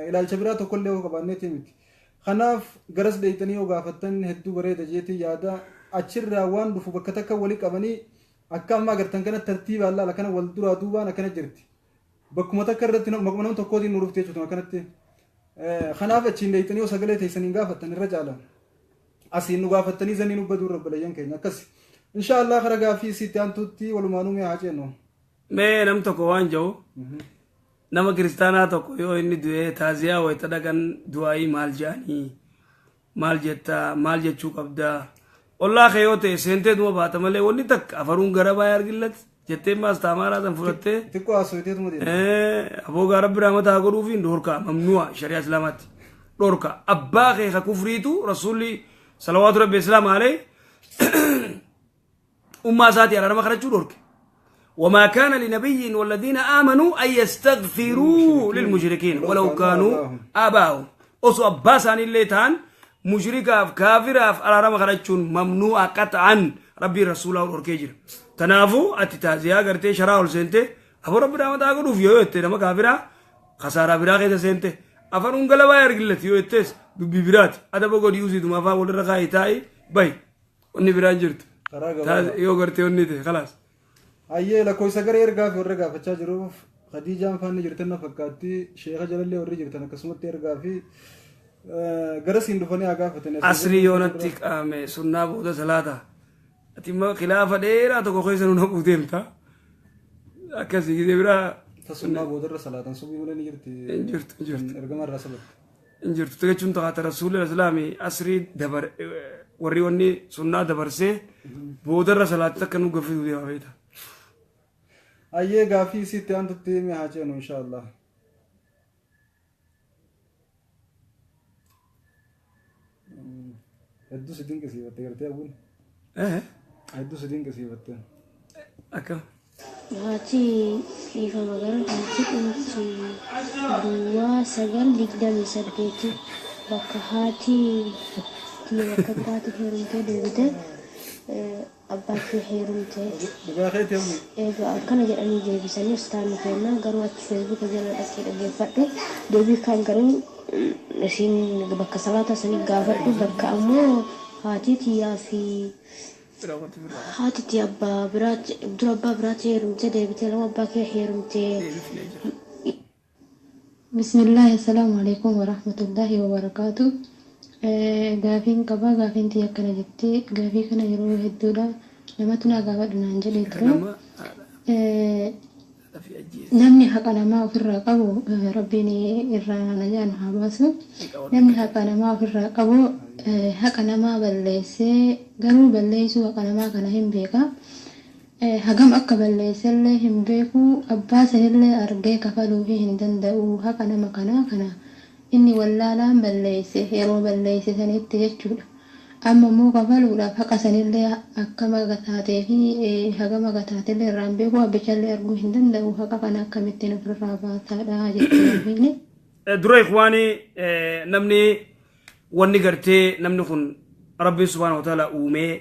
ilaalcha biraa tokkollee yoo qabaanneeti miti. Kanaaf garas dheeyxanii yoo gaafattan hedduu bareeda jeetii yaada. Achirraa waan dhufu bakka takka walii qabanii akka amma agartan kana tartiibaan laala kana wal duraa duubaan akkana jirti. Bakkuma takka irratti maquma nama tokkootiin nu dhufte jechuudha akkanatti. Kanaaf achiin dheeyxanii yoo sagalee teessaniin gaafattan irra caala. Asiin nu gaafattanii zanii nu baduu irra obboleeyyan keenya akkas. Inshaallah kara gaaffii isiitti aantutti walumaanuu mee haa ceenu. Mee nam tokko waan jiru, nama kiristaanaa tokko yoo inni du'ee taaziyaa wayita dhaqan du'aayii maal jedhanii, maal jettaa, maal jechuu qabdaa? Ollaa kee yoo ta'e seentee duma baata malee wanni takka afaruun gara baay'ee argillat jettee maas taamaaraa san fudhattee. Xiqqoo haasofiteetuma deema. Aboo gaa rabbi rahmata haa godhuufi dhorka, ممنوع shari'aa islaamaatti dhorka. Abbaa kee ka kufriitu rasuulli صلوات ربي وسلامه عليه ummaa isaatii araarama kadhachuu dhorke. وما كان لنبي والذين آمنوا أن يستغفروا للمشركين ولو كانوا آباءهم. Osoo abbaa isaanii illee ta'an mushrikaaf kaafiraaf araarama kadhachuun ممنوع قطعا, rabbiin rasuulaa dhorkee jira. Kanaafuu ati taaziyaa gartee sharaa ol seente afur rabbi rahmataa godhuuf yoo jette nama kaafiraa kasaaraa biraa keessa seente, afaan ungalabaa argillati yoo jettees dubbii biraati. Adaba godhi, usiituma afaan walirra kaa'ii taa'ii bahi, wanni biraan jirtu. Karaa gabaabaa. Yoo gartee wanni ta'e خلاص. Hayyee, lakkoofsa gara ergaa fi warra gaafachaa jiruuf Khadiijaan faanni jirtan na fakkaatti, sheeka jalallee warri jirtan akkasumatti ergaa fi gara siin dhufanii haa gaafatanii. Asrii yoonatti qaame sunnaa booda salaata. Ati immoo khilaafa dheeraa tokko keessa nu naquu deemta. Akkasii gisee biraa. Sunnaa boodarra salaatan subii malee ni jirti. Hin jirtu, hin jirtu. Ergama irraa sababti. Hin jirtu jechuun taata rasuulli islaamii asrii dabar warri wanni sunnaa dabarsee boodarra salaatti akka nu gaffisu deema beekta. Hayyee, gaafii isiitti aantutti hime haa ceenu inshaallah. Hedduu si dinqisiifatte gartee hawwiin. Hedduu si dinqisiifatte. Akkam. Haati dhiifama gara haati dhumti duwwaa 9 28 bakka haati tiyya bakka biraatti heerumtee deebite, abbaa kee heerumte. Dhugaa keetii, hawwi. Egaa akkana jedhanii deebisanii ustaanni kenna, garuu achi Feesbuuka jala dhaqee dhaggeeffadhu. Deebii kan garuu isiin bakka salaata sanii gaafadhu, bakka ammoo haati tiyyaa fi haati tiyya abbaa biraatti dura abbaa biraatti heerumtee deebitee lama abbaa kee heerumtee. Bismillah, assalamu alaikum warahmatullahi wabarakatuh. Gaafiin qabaa, gaafiin tiyya akkana jettee, gaafii kana yeroo hedduudha namatu naa gaafadhu naan jedhee ture. Namni haqa namaa ofirraa qabu, Rabbiin irraa najaa nu haa baasu. Namni haqa namaa ofirraa qabu haqa namaa balleessee, garuu balleessuu haqa namaa kana hin beeka. Hagam akka balleessellee hin beeku, abbaa sanillee argee kafaluufii hin danda'u. Haqa nama kanaa kana inni wallaalaan balleesse, yeroo balleesse sanitti jechuudha. Amma immoo kafaluudhaaf haqa sanillee akkam akka taatee fi hagam akka taatellee irraan beeku, abbichallee arguu hin danda'u. Haqa kana akkamittiin ofirraa baasaadha jechuudha. Dura ikhwaanii, namni wanni gartee namni kun Rabbiin subhaanahu wa ta'ala uumee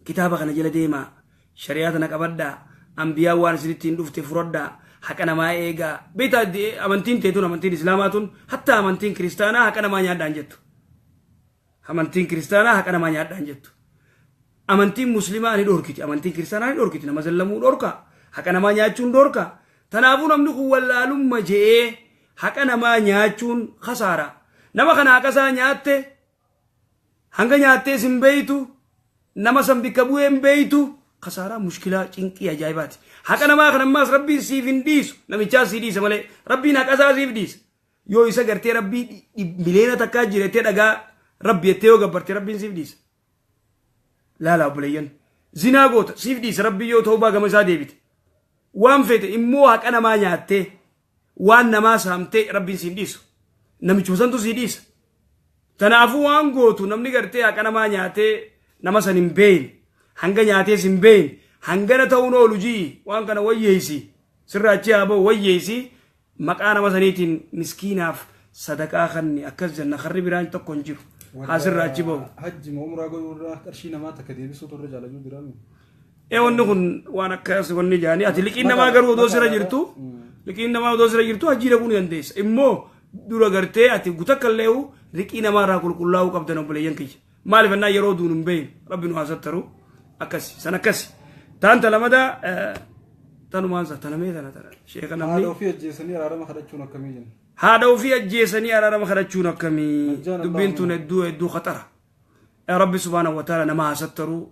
kitaaba kana jala deemaa, shari'aa tana qabadhaa, ambiyaa waan isinitti hin dhufte furadhaa, haqa namaa eegaa. Beektaa, amantiin teetun, amantiin islaamaa tun, hatta amantiin kiristaanaa haqa namaa nyaadhaan jettu. Amantiin kiristaanaa haqa namaa nyaadhaan jettu. Amantiin muslimaa ni dhorkiti, amantiin kiristaanaa ni dhorkiti. Nama zallamuu dhorka, haqa namaa nyaachuun dhorka. Tanaafuu namni kun wallaalumma je'ee haqa namaa nyaachuun kasaara. Nama kana haqa isaa nyaatte, hanga nyaattees hin beeytu, nama san bikka bu'ee hin beeytu. Kasaaraa, mushkilaa, cinqii ajaa'ibaati. Haqa namaa kan ammaas Rabbiin siif hin dhiisu, namichaa sii dhiisa malee. Rabbiin haqa isaa siif dhiisa yoo isa gartee Rabbii 1 miliyoona jirettee dhagaa Rabbi jettee yoo gabbarte, Rabbiin siif dhiisa. Laala obboleeyyan, zinaa goota, siif dhiisa Rabbii yoo ta'uu gama isaa deebite. Waan feete immoo haqa namaa nyaattee, waan namaa saamtee, Rabbiin siin dhiisu, namichuma santu sii dhiisa. Tanaafuu waan gootu, namni gartee haqa namaa nyaatee nama san hin beeyne, hanga nyaatees hin beeyne, hangana ta'uun oolu ji'i, waan kana wayyeeysi, sirraa achi haa ba'u, wayyeeysi, maqaa nama saniitiin miskiinaaf sadaqaa kanni akkas jenna. Karri biraan tokko hin jiru, haa sirraa achi ba'u. Hajji ma umraa godhuu irraa qarshii namaa takka deebisuu turre jaalachuu jiraame. Ee, wanni kun waan akkas wanni jaanii ati liqiin namaa garuu odoo sirra jirtu, liqiin namaa odoo sirra jirtu hajjii dhaquu ni dandeessa. Immoo dura gartee ati gutakka illee liqii namaa irraa qulqullaa'uu qabdan, obboleeyyan kiyya. Maaliif ennaa yeroo duun hin beeynu, Rabbi nu haa sattaru. Akkasi san akkasi. Taanta lamada tanumaan sa tanamee tana tana sheeka namni. Haadha ofii ajjeesanii araarama kadhachuun akkamii jenna? Haadha ofii ajjeesanii araarama kadhachuun akkamii? Dubbiin tun hedduu hedduu khaxara. Rabbi subhaanahu wa ta'ala nama haa sattaruu.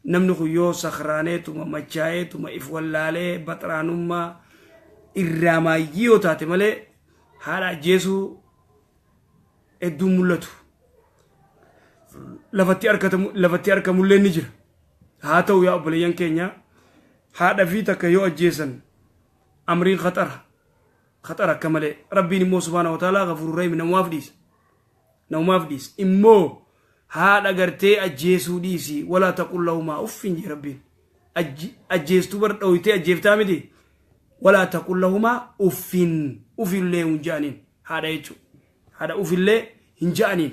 Namni kun yoo sakraaneetuma, machaa'eetuma, if wallaalee, baxraanummaa irraa maayyii yoo taate malee, haadha ajjeesuu hedduun mul'atu. Lafatti argatamu, lafatti argamullee ni jira. Haa ta'u yaa obboleeyyan keenya, haadha fi takka yoo ajjeesan amriin khaxara. Khaxara akka malee. Rabbiin immoo subhaanahu wa ta'ala ghafuurur rahiim, namumaaf dhiisa. Namumaaf dhiisa. Immoo haadha gartee ajjeesuu dhiisi, walaa taqul lahumaa uffin jee Rabbiin. Ajjeestuu bar dhooytee ajjeeftaa miti. Walaa taqul lahumaa uffin, ufillee hin ja'aniin haadha jechuudha. Haadha ufillee hin ja'aniin.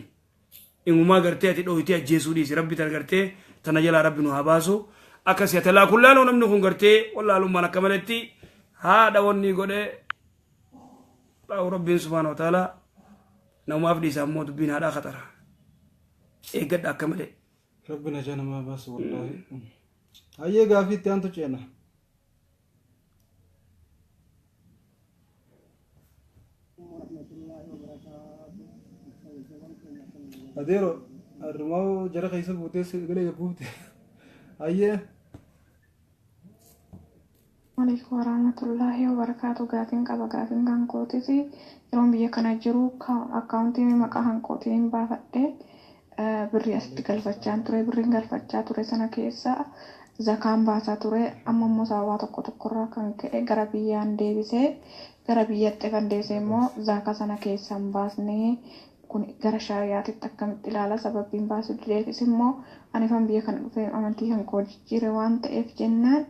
Imumaa gartee ati dhooytee ajjeesuu dhiisi. Rabbi tan gartee tana jalaa Rabbi nu haa baasu. Akkasii ati laa kullaanoo namni kun gartee wallaalummaan akka maletti haadha wanni godhe Rabbiin subhaana wa ta'ala namumaaf dhiisa, ammoo dubbiin haadhaa khaxara. Eeggadha akka malee. Rabbi najaa namaa baasu wallaahi. Hayyee, gaafii itti aantu ceena. Adeero arrumaa jara keessa buutee sagalee buufte. Hayyee. Alaikum warahmatullahi wabarakatuh. Gaafiin qaba. Gaafiin kan kootiti, yeroon biyya kana jiru akkaawuntii maqaa kan kootiin baafadhee birrii asitti galfachaa ture. Birriin galfachaa ture sana keessa zakaan baasaa ture. Amma immoo sababa tokko tokkorraa kan ka'e gara biyyaan deebisee, gara biyyatti kan deebisee immoo zakaa sana keessa hin baasnee. Kun gara shari'aatitti akkamitti ilaala? Sababbiin baasuu dideefis immoo ani fan biyya kana dhufee amantii kan koo jijjiire waan ta'eef jennaan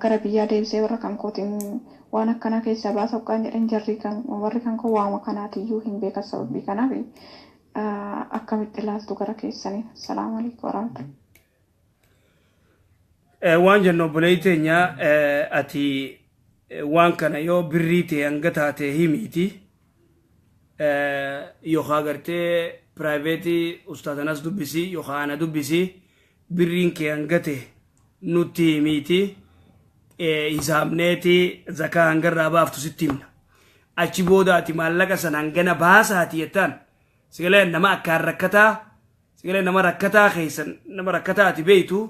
gara biyyaa deebisee warra kan kootiin waan akkanaa keessaa baasa hoggaan jedhan jarri kan warri kan koo waama kanaatiyyuu hin beekan sababii kanaaf akkamitti ilaaltu gara keessanii? Assalaamu alaikum warahmatullahi. Waan jennu obboleettii teenya, ati waan kana yoo birrii ta'e hanga taate himiiti. Yookaan gartee private ustaadanas dubbisi yookaan ana dubbisi, birriin kee hanga ta'e nutti himiiti, hisaabneeti zakaa hangarraa baaftu sitti himna. Achi booda ati maallaqa sana hangana baasaati jettaan sigalee nama akkaan rakkataa, sigalee nama rakkataa keessan, nama rakkataa ati beeytu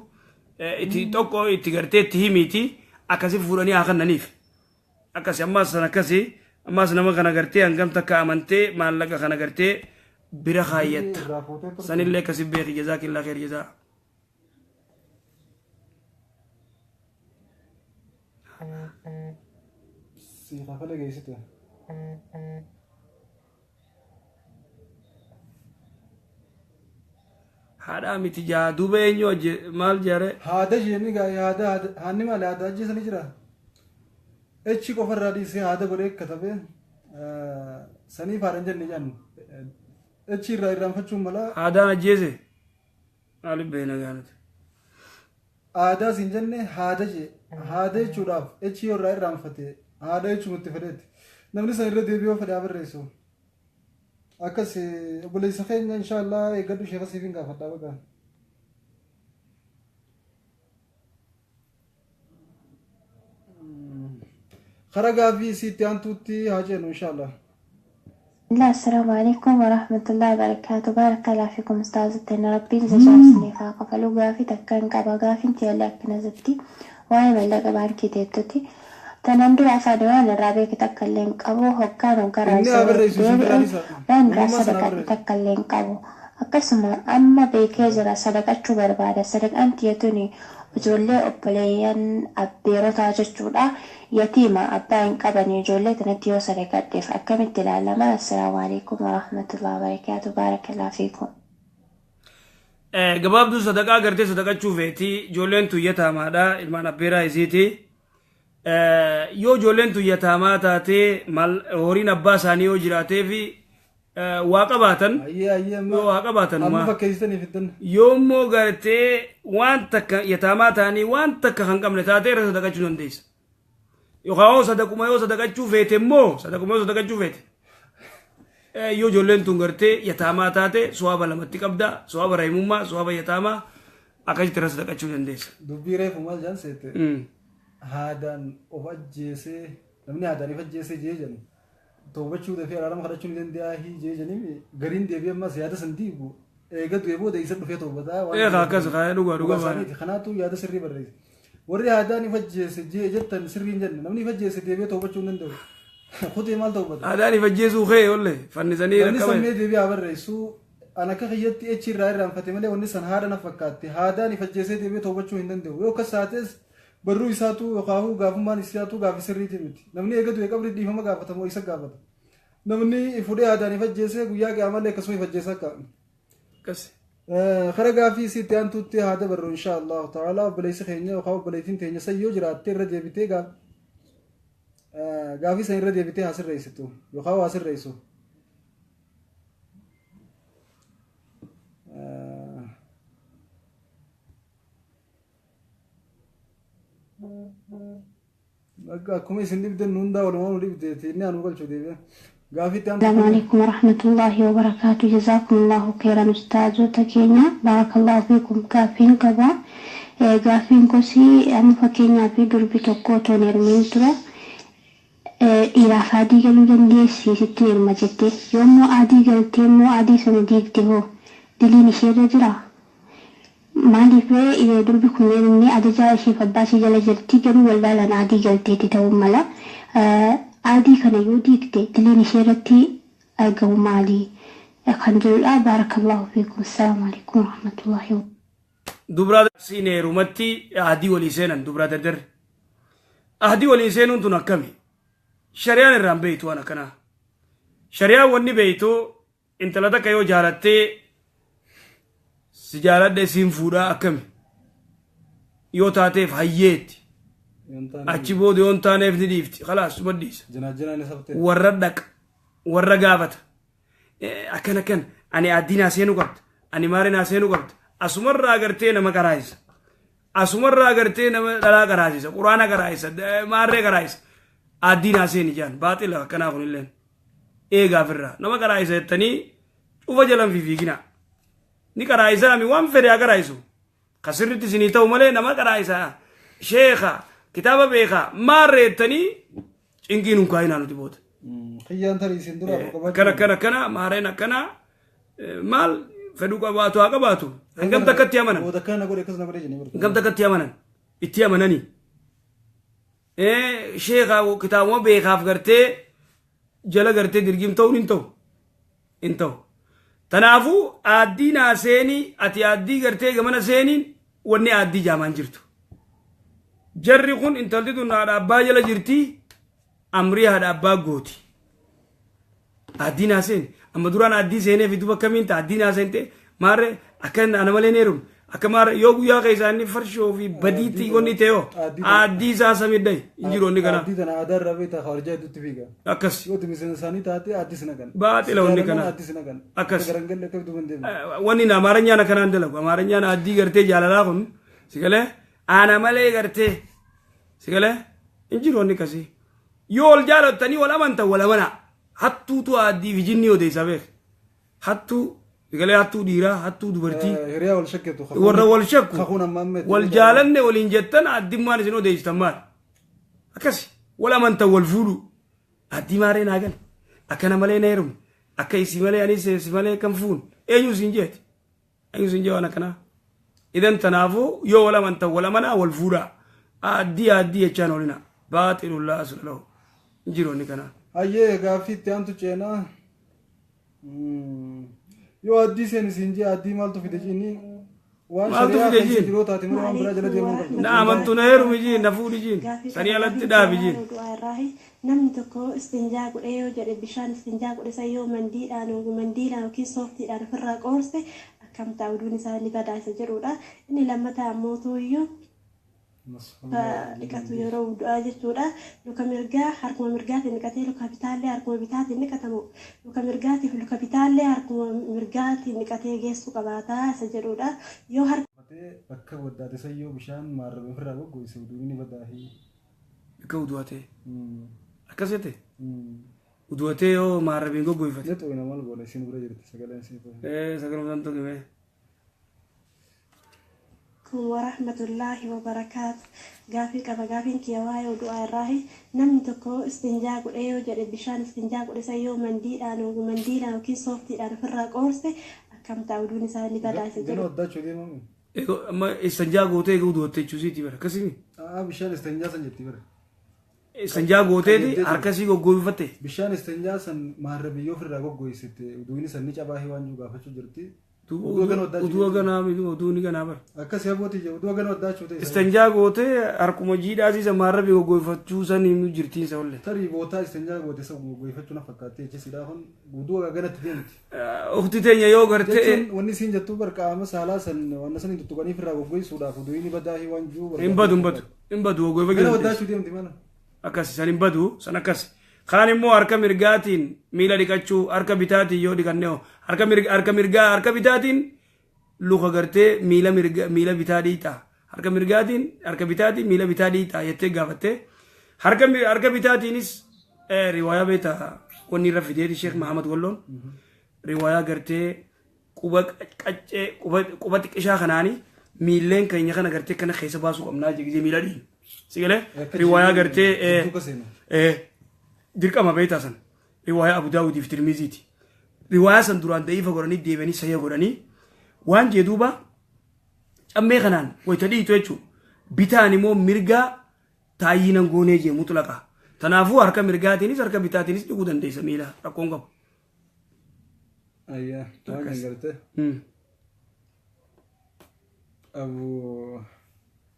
itti tokko itti gartee itti himiiti, akkasi fuudhanii haa kennaniif. Akkasi ammaas san akkasi ammaas nama kana gartee hangam takka amantee maallaqa kana gartee bira kaayyatta. Irraa fuutee turte. Sanillee akkasi beeki. Jazaakillaa kheer jazaa. Si kafala geessite. Haadhaa miti jaa, duuba eenyu hojje maal jaare? Haada isheen egaa haada haanni maali haada ajjeesanii jira. Echi qofa irraa dhiisee haada godhee katabee saniif haadha hin jenne jedhan. Echi irraa irraanfachuun mala. Haadaan ajjeese maaliif beekna gaanatu? Aadaa siin jenne, haada jee. Haada jechuudhaaf echi yoo irraa irraanfate haadha jechuun itti fedheeti. Namni san irra deebi'uu fedhe haa barreessu. Akkas obboleessa keenya, inshaallah eeggadhu, sheeka siif hin gaafadhaa baqa. Kara gaaffii isiitti aantuutti haa ceenu inshaallah. Bismillah, Assalamu alaikum warahmatullahi wabarakatuh. Barakallahu fikum ustaazotteen, Rabbiin jazaa isiniif haa kafalu. Gaafii takka hin qaba. Gaafiin tiyallee akkana jetti. Waa'ee mallaqa baankii teettuti. Tanan dura afaan waan irraa beeke takka illee hin qabu. Hoggaan hoggaraan Inni haa barreessu, isin deebi'e biraan isa. waan irraa Namummaa sana haa sadaqadhu barreessu. takka illee hin qabu. Akkasuma amma beekee jira, sadaqachuu barbaada. Sadaqaan tiyya tuni ijoollee obboleeyyan abbeerotaa jechuudha. Yatiima abbaa hin qabanii, ijoollee tanatti yoo sadaqadheef akkamitti ilaalama? Assalaamu alaikum warahmatullahi wabarakatuh. Barakallahu fiikum. Gabaabduu sadaqaa gartee sadaqachuu feeti, ijoolleen tun yataamaadha, ilmaan abbeeraa isiiti. Yoo ijoolleen tun yataamaa taate, maal horiin abbaa isaanii yoo jiraatee fi waa qabaatan Ayyee ayyee amma yoo waa qabaatan amma maa fakkeessitanii fiddan. Yoo immoo gartee waan takka yataamaa ta'anii waan takka kan qabne taate, irra sadaqachuu dandeessa. Yookaan yoo sadaquma yoo sadaqachuu feete immoo, sadaquma yoo sadaqachuu feete, yoo ijoolleen tun gartee yataamaa taate, suwaaba lamatti qabda, suwaaba rahimummaa, suwaaba yataamaa, akkasitti irra sadaqachuu dandeessa. Dubbii reefu maal jaan seete? Haadaan of ajjeesee, namni haadaan of ajjeesee jee jedhan toobachuu dafee araarama kadhachuu ni danda'a hii jee jedhanii, gariin deebi'ee ammas yaada san diigu eega du'ee booda isa dhufee toobataa waan Eegaa akkas kaa dhugaa dhugaa isaaniiti. Kanaatu yaada sirrii barreesse. Warri haadaan if ajjeese jee jettan sirrii hin jenne. Namni if ajjeese deebi'ee toobachuu hin danda'u. Kutee maal toobata? Haadaan if ajjeesuu kee olle fannisanii Namni rakkaba. sammee deebi'ee haa barreessu. An akka kiyyatti echi irraa irraanfate malee wanni san haadha na fakkaatti. Haadaan if ajjeesee deebi'ee toobachuu hin danda'u. Yoo akkas taates barruu isaatu yookaan gaafummaan isaatu gaafi sirriiti miti. Namni eega du'e qabri dhiifama gaafata moo isa gaafata? Namni fuudhee haadaan if ajjeesee guyyaa qiyaamallee akkasuma if ajjeesa akka. Akkas. Kara gaafii isiitti aantuutti haa dabarru insha Allahu ta'ala. Obboleessi keenya yookaan obboleettiin teenya san yoo jiraatte irra deebitee gaafii san irra deebitee haa sirreessitu yookaan waa sirreessu. Bakka akkuma isin dhibdan nu hundaa walumaa nu dhibdeeti inni anuu galchuu deebi'e. Gaafiitti aantu. السلام عليكم ورحمة الله وبركاته. جزاكم الله خيرا أستاذ keenya، بارك الله فيكم. Gaaffiin qaba. Gaaffiin kosii amma fakkeenyaaf durbi tokko otoo hin heerumin dura dhiiraaf adii galuu dandeessi, sitti heeruma jette. Yoommoo adii galtee immoo adii sana diigde hoo diliin isheerra jira? Maaliif durbi kun heerumne ajajaa isheef abbaa ishee jala jirti, garuu wallaalaan adii galteetti ta'uu mala. Adii kana yoo diigde diliin ishee irratti argamu maali kan jedhudha. Baarakallahu fiikum. Assalaamu alaikum warahmatullahi. Dubraa siin heerumatti ahdii walii seenan, dubraa dardarri. Ahdii walii seenuun tun akkami? Shari'aan irraan beeytu waan akkanaa. Shari'aan wanni beeytu Intala takka yoo jaalattee si jaaladhe siin fuudhaa akkami yoo taateef hayyeetti. Achi booda yoo hin taaneef ni dhiifti. Khalaas suma dhiisa. Warra dhaqa. Warra gaafata. Akkan akkan ani addii naa seenuu qabda. Ani maari naa seenuu qabda. Asumarraa gartee nama qaraasisa. Asumarraa gartee nama dhalaa qaraasisa. Quraana qaraasisa. Maarree qaraasisa. Addii naa seeni jaan. Baaxila akkanaa kunilleen. Eegaaf irraa. Nama qaraasisa jettanii cufa jalan fiiginaa. Ni qaraa'isaa mi waan fedhe haa qaraa'isu. Ka sirriitti isinii ta'u malee nama qaraa'isaa. Sheekha kitaaba beekaa maarree jettanii cinqii nun kaayinaa nuti booda. Kiyyaan tarii isin dura qabaachuu. Akkana akkana akkana maareen akkana maal fedhuu qabaatu haa qabaatu. Hangam takkatti amanan. Booda akkana na godhe akkas na godhe jennee barbaadu. Hangam takkatti amanan. Itti amananii. Sheekha kitaabuma beekaaf gartee jala gartee dirgiim ta'uun hin ta'u. Hin ta'u. Tanaafuu aaddii naa seenii ati aaddii gartee gamana seeniin wanni aaddii jaamaan jirtu. Jarri kun intalti tun haadha abbaa jala jirti amrii haadha abbaa gooti. Aaddii naa seeni. Amma duraan aaddii seenee fi duba akkamiin ta'a aaddii naa seente maarree akka ana malee hin heerumne. Akka maarree yoo guyyaa keessaa inni farshoo fi badiitti wanni ta'e hoo aaddii isaa samii dhayi hin jiru wanni kanaa. Aaddii tana aadaa irraa beektaa kawarjaa hedduutti fiiga. Akkas. Yoo miseensa isaanii taate aaddii si naqan. Baaxila wanni kanaa. Aaddii si naqan. Akkas. Garangalli akka duuba hin deemne. Wanni na amaaranyaan akkanaan dalagu amaaranyaan aaddii gartee jaalalaa kun si galee ana malee gartee si galee hin jiru wanni akkasii. Yoo wal jaalattanii wal amantan wal amanaa. Hattuutu aaddii fi jinnii odeessaa beek. Hattuu si galee hattuu dhiiraa hattuu dubartii. Hiriyaa wal shakketu. Warra wal shakku. Kakuun amma amma itti Wal jaalanne waliin jettan addimmaan isin odeessitan maal? Akkasi wal amantan wal fuudhu. Addii maaree naa gale. Akkana malee na heerumne. Akka isii malee anis si malee kan fuun. Eenyu siin jeeti? Eenyu siin jee waan akkanaa? Idan tanaafuu yoo wal amantan wal amanaa wal fuudhaa. Addii addii jechaan oolinaa. Baaxilullaa asla lahu. Hin jiru inni kanaa. Hayyee gaaffii itti aantu ceenaa. Yoo addii seeni siin jee addii maaltu fide jiini waan Maaltu shari'aa fide keessa jiin? jiroo taate malee waan biraa jala deemuu hin qabdu. Na amantu na heerumi jiin na fuudhi jiin. Sanii alatti dhaabi jiin. Du'aa irraahi namni tokko istinjaa godhee yoo jedhe bishaan istinjaa godhe san yoo mandiidhaan mandiilaan yookiin sooftiidhaan ofirraa qoorse akkam ta'a wuduun isaa ni badaa isa jedhudha. Inni lammataa ammoo tuuyyuu dhiqatu yeroo wudu'aa jechuudha. Luka mirgaa harkuma mirgaatiin dhiqatee luka bitaallee harkuma bitaatiin dhiqatamu. Luka mirgaatiif luka bitaallee harkuma mirgaatiin dhiqatee geessu qabaataa isa jedhudha. Yoo harka Bakka waddaate san yoo bishaan maarrabe ofirraa goggoyse wuduun ni badaahi. Bakka wudu'atee. Akkas jette? Wudu'atee yoo maarrabiin goggoyfate. Ni xooyna maal goona isin bira jirti sagaleen isii. Sagalee san tuqime. Alaikum warahmatullaahi wabarakaatu. Gaafii qaba gaafiin kiyya waa'ee du'aa irraahi namni tokko istinjaa godhee yoo jedhe bishaan istinjaa godhe san yoo mandiidhaan mandiilaan yookiin sooftiidhaan ofirraa qoorse akkam ta'a wuduun isaa ni badaa isa Gana jedhu. waddaachuu deemamu. Amma istinjaa gootee eeguu du'atte jechuusiiti bara akkasii. Aa bishaan istinjaa san jetti bara. Istinjaa gooteeti harkasii goggoifatte. Bishaan istinjaa san maarrabiyyoo ofirraa goggoysite wuduun san ni cabaa waan jiru gaafachuu jirti. Uduu ganaa miti uduu ni ganaa bara. Akkas yabooti je uduu gana waddaachuu ta'e. Istinjaa gootee harkuma jiidhaa siisa maarrabii goggoifachuu san himu jirtiin isa olle. Tarii bootaa istinjaa goote isa goggoifachuu na fakkaattee jechisidhaa kun uduu ganatti deemti. Ukti teenya yoo gartee. Jechuun wanni isiin jettuu bar qaama saalaa san wanna san hin tuttuqanii ofirraa goggoisuudhaaf uduu inni badaa waan jiru. Hin badu hin badu hin badu goggoifachuu. Gana waddaachuu deemti mana. Akkas san hin badu san akkas. Kaan immoo harka mirgaatiin miila dhiqachuu harka bitaatiin yoo dhiqanne hoo harka mirga harka mirgaa harka bitaatiin luka gartee miila mirga miila bitaa dhiixa harka mirgaatiin harka bitaatiin miila bitaa dhiixa jettee gaafattee harka harka bitaatiinis riwaayaa beektaa wanni irra fideeti Sheekh Mahamad Walloon riwaayaa gartee quba qaccee quba quba xiqqishaa kanaani miilleen keenya kana gartee kana keessa baasuu qabnaa jee miila dhiin si galee riwaayaa gartee dirqama beektaa san riwaayaa Abu Daawudiif Tirmiziiti. Riwaayaa san duraan da'iifa godhanii deebi'anii sayya godhanii waan jee duuba cammee kanaan wayita dhiitu jechuudha. Bitaan immoo mirgaa taayyinan goonee jee mutlaqa. Tanaafuu harka mirgaatiinis harka bitaatiinis dhiquu dandeessa miila rakkoon qabu. Ayyaa waan kan garte. Abu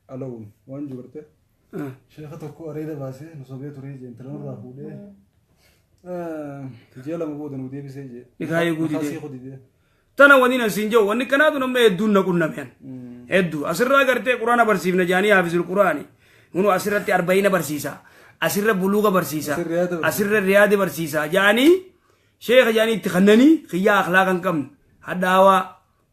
Alawun waan jiru garte. Sheekha tokko areeda baasee nu sobee turee jee intala nurraa fuudhee Ji'a 2 booda nu deebisee jee. Nikaa hiikuu didee. Nikaa siikuu didee. Tana waniin an siin jedhu wanni kanaatu namni hedduun na qunname. Hedduu asirraa gartee quraana barsiifna jaanii haafizul quraani. Kunu asirratti arba'iina barsiisa. Asirra buluuga barsiisa. Asirra riyaada barsiisa jaanii sheekha jaanii itti kannanii kiyyaa akhlaaqa hin qabne hadhaawaa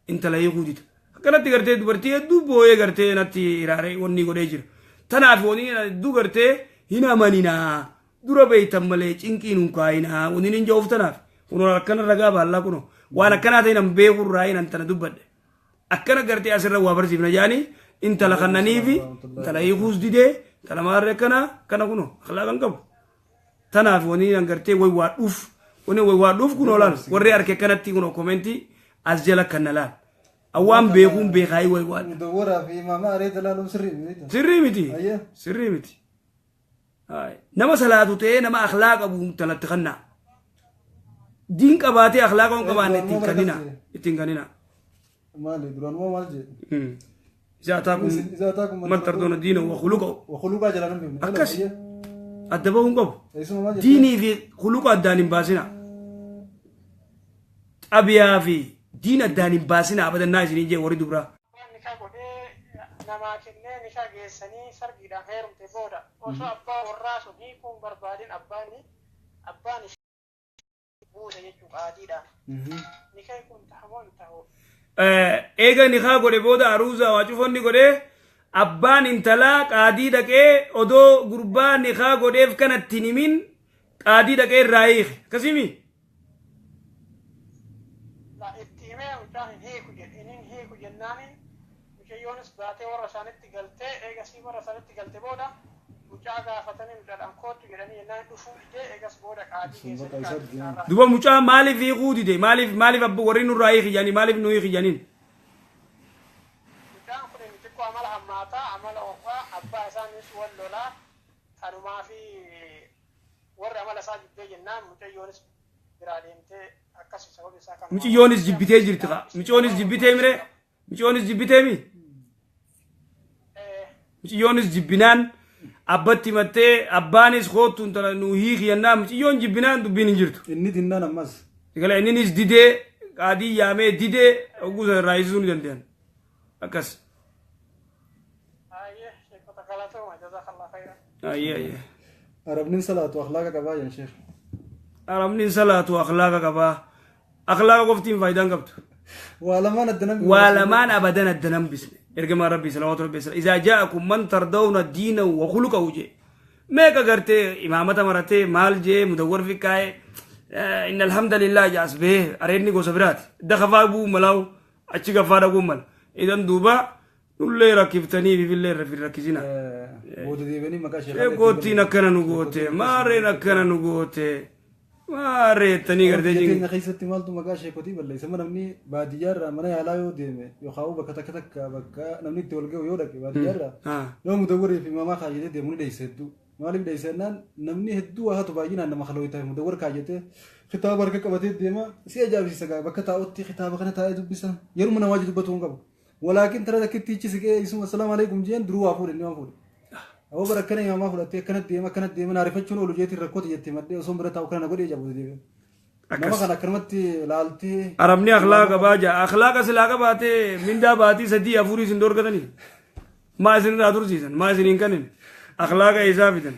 intala hiikuu dida. Akkanatti gartee dubartii hedduu booyee gartee natti hiraaree wanni godhee jira. Tanaaf wani hedduu gartee hin amaninaa. Dura beeytan malee cinqii nun kaayinaa wani nin ja'uuf tanaaf. Kunoo akkana ragaa baallaa kunoo waan akkanaa ta'e nan beeku irraa nan tana dubbadhe. Akkana gartee asirra waa barsiifna jaanii intala kannaniifi intala hiikuus didee intala maarree akkana akkana kunoo akhlaaqa hin qabu. Tanaaf wani nan gartee way waa dhuuf wani way waa dhuuf kunoo laal warri arke akkanatti kunoo komentii as jala kan na laal. Awwaan beekuun beekaayii way waa. Mudawwaraa fi imaama areeda laaluun sirrii miti. Sirrii miti. Ayyee. Sirrii miti. Nama salaatu ta'ee nama akhlaa qabu intalatti kannaa. Diin qabaatee akhlaaqa hin qabaanne ittiin kannina. Ittiin kannina. Maali duraan maal jedhe? Isaa ataakum Isaa ataakum man tardoona diina wa khuluqa. Wa khuluqaa jala nan beekne. Akkas. Adda bahuu hin qabu. Eessuma maal jedhe? Diinii fi khuluqa addaan hin baasina. Xabiyaa fi diin addaan hin baasina abadannaa isiniin jee warri dubraa. Nikaa godhee namaa kennee nikaa geessanii sargiidhaan heerumte booda osoo abbaa warraa sun hiikuu hin barbaadin abbaan abbaan ishee buuse jechuu qaadiidhaan. Nikaan kun taha moo hin tahu? Eega nikaa godhe booda aruuza waa cufonni godhe abbaan intalaa qaadii dhaqee odoo gurbaa nikaa godheef kanatti hin himin qaadii dhaqee irraa hiike akkasimi. La itti himee mucaan hin hiiku jedhe inni hin hiiku jennaaniin mucayyoonis baatee warra isaanitti galtee eegasii warra isaanitti galte booda mucaa gaafatanii mucaadhaan koottu jedhanii jennaan dhufuu didee eegas booda qaadii geessanii qaadii mucaarraa Duba mucaa maaliif hiikuu dide maaliif maaliif abbo warri nurraa hiiki jedhanii maaliif nu hiiki jedhaniin. Mucaan kun inni xiqqoo amala hammaataa amala ho'aa abbaa isaanis wal lolaa kanumaa fi warri amala isaa jibbee jennaan mucayyoonis biraa deemtee akkasi sababni isaa kanumaa. Muciyyoonis jibbitee jirti kaa muciyyoonis jibbitee mire muciyyoonis jibbitee mi muciyyoonis jibbinaan abbatti himattee abbaanis koottu intala nu hiiki jennaan muciyyoon jibbinaan dubbiin hin jirtu. Inni dinnaan ammas. Sigala inninis didee qaadii yaamee didee hogguu sana irraa hiisisuu ni danda'an. Akkas. Ayyee sheekota galatooma jazakallah khayran. Ayyee ayyee. Arabnin salaatu akhlaaqa qabaa yaa sheekh. Arabni salaatu akhlaaqa qabaa. Akhlaaqa qoftiin faayidaan qabdu. Waa lamaan adda nan Waa lamaan abadan adda nan bisne. Ergamaan Rabbii salawaatu Rabbii sala. Izaa jaa'akum man tardawna diinahu wa khuluqahu jee. Meeqa gartee imaamata maratee maal jee mudawwar fiqqaa'ee inna alhamdulillah jaas bee areedni gosa biraati. Dakafaa bu'uu malaawu achi gaffaa dhaquu mala. Idan duuba nullee rakkiftanii fifillee hin rakkisina. Booda deebi'anii maqaa sheekaa. Sheekootiin akkana nu goote maarreen akkana nu goote maarree jettanii gartee Biyya jin. keenya keessatti maaltu maqaa sheekotii balleessa? Amma namni baadiyyaa irraa mana yaalaa yoo deeme yookaan bakka takka takka bakka namni itti wal ga'u yoo dhaqe baadiyyaa irraa yoo mudawwarii fi imamaa kaayyatee deemu ni dheessa hedduu. Maaliif dheessa jennaan namni hedduu waa hatu baay'inaan nama kaloo ta'e mudawwar kaayyatee kitaaba harka qabatee deema si ajaa'ibsiisa gaa bakka taa'utti kitaaba kana taa'ee dubbisa yeruma namaa dubbatu hin qabu. Walaakin tara takkittichi siqee isuma assalaamu alaikum jeen duruu waa fuudhe inni waan fuudhe. Aboo bara akkana imamaa fudhattee akkana deema akkana deema naarifachuun oolu jeetiin rakkoota jettee maddee osoo bira taa'u kana na godhee jabu deebi'e. Nama kana akkanumatti laaltee. Arabni akhlaaqa qabaa jaa akhlaaqa silaa qabaatee mindaa baatii 3 4 isin dorgatanii maa isin irraa tursiisan maa isin hin kanin akhlaaqa isaa fidan.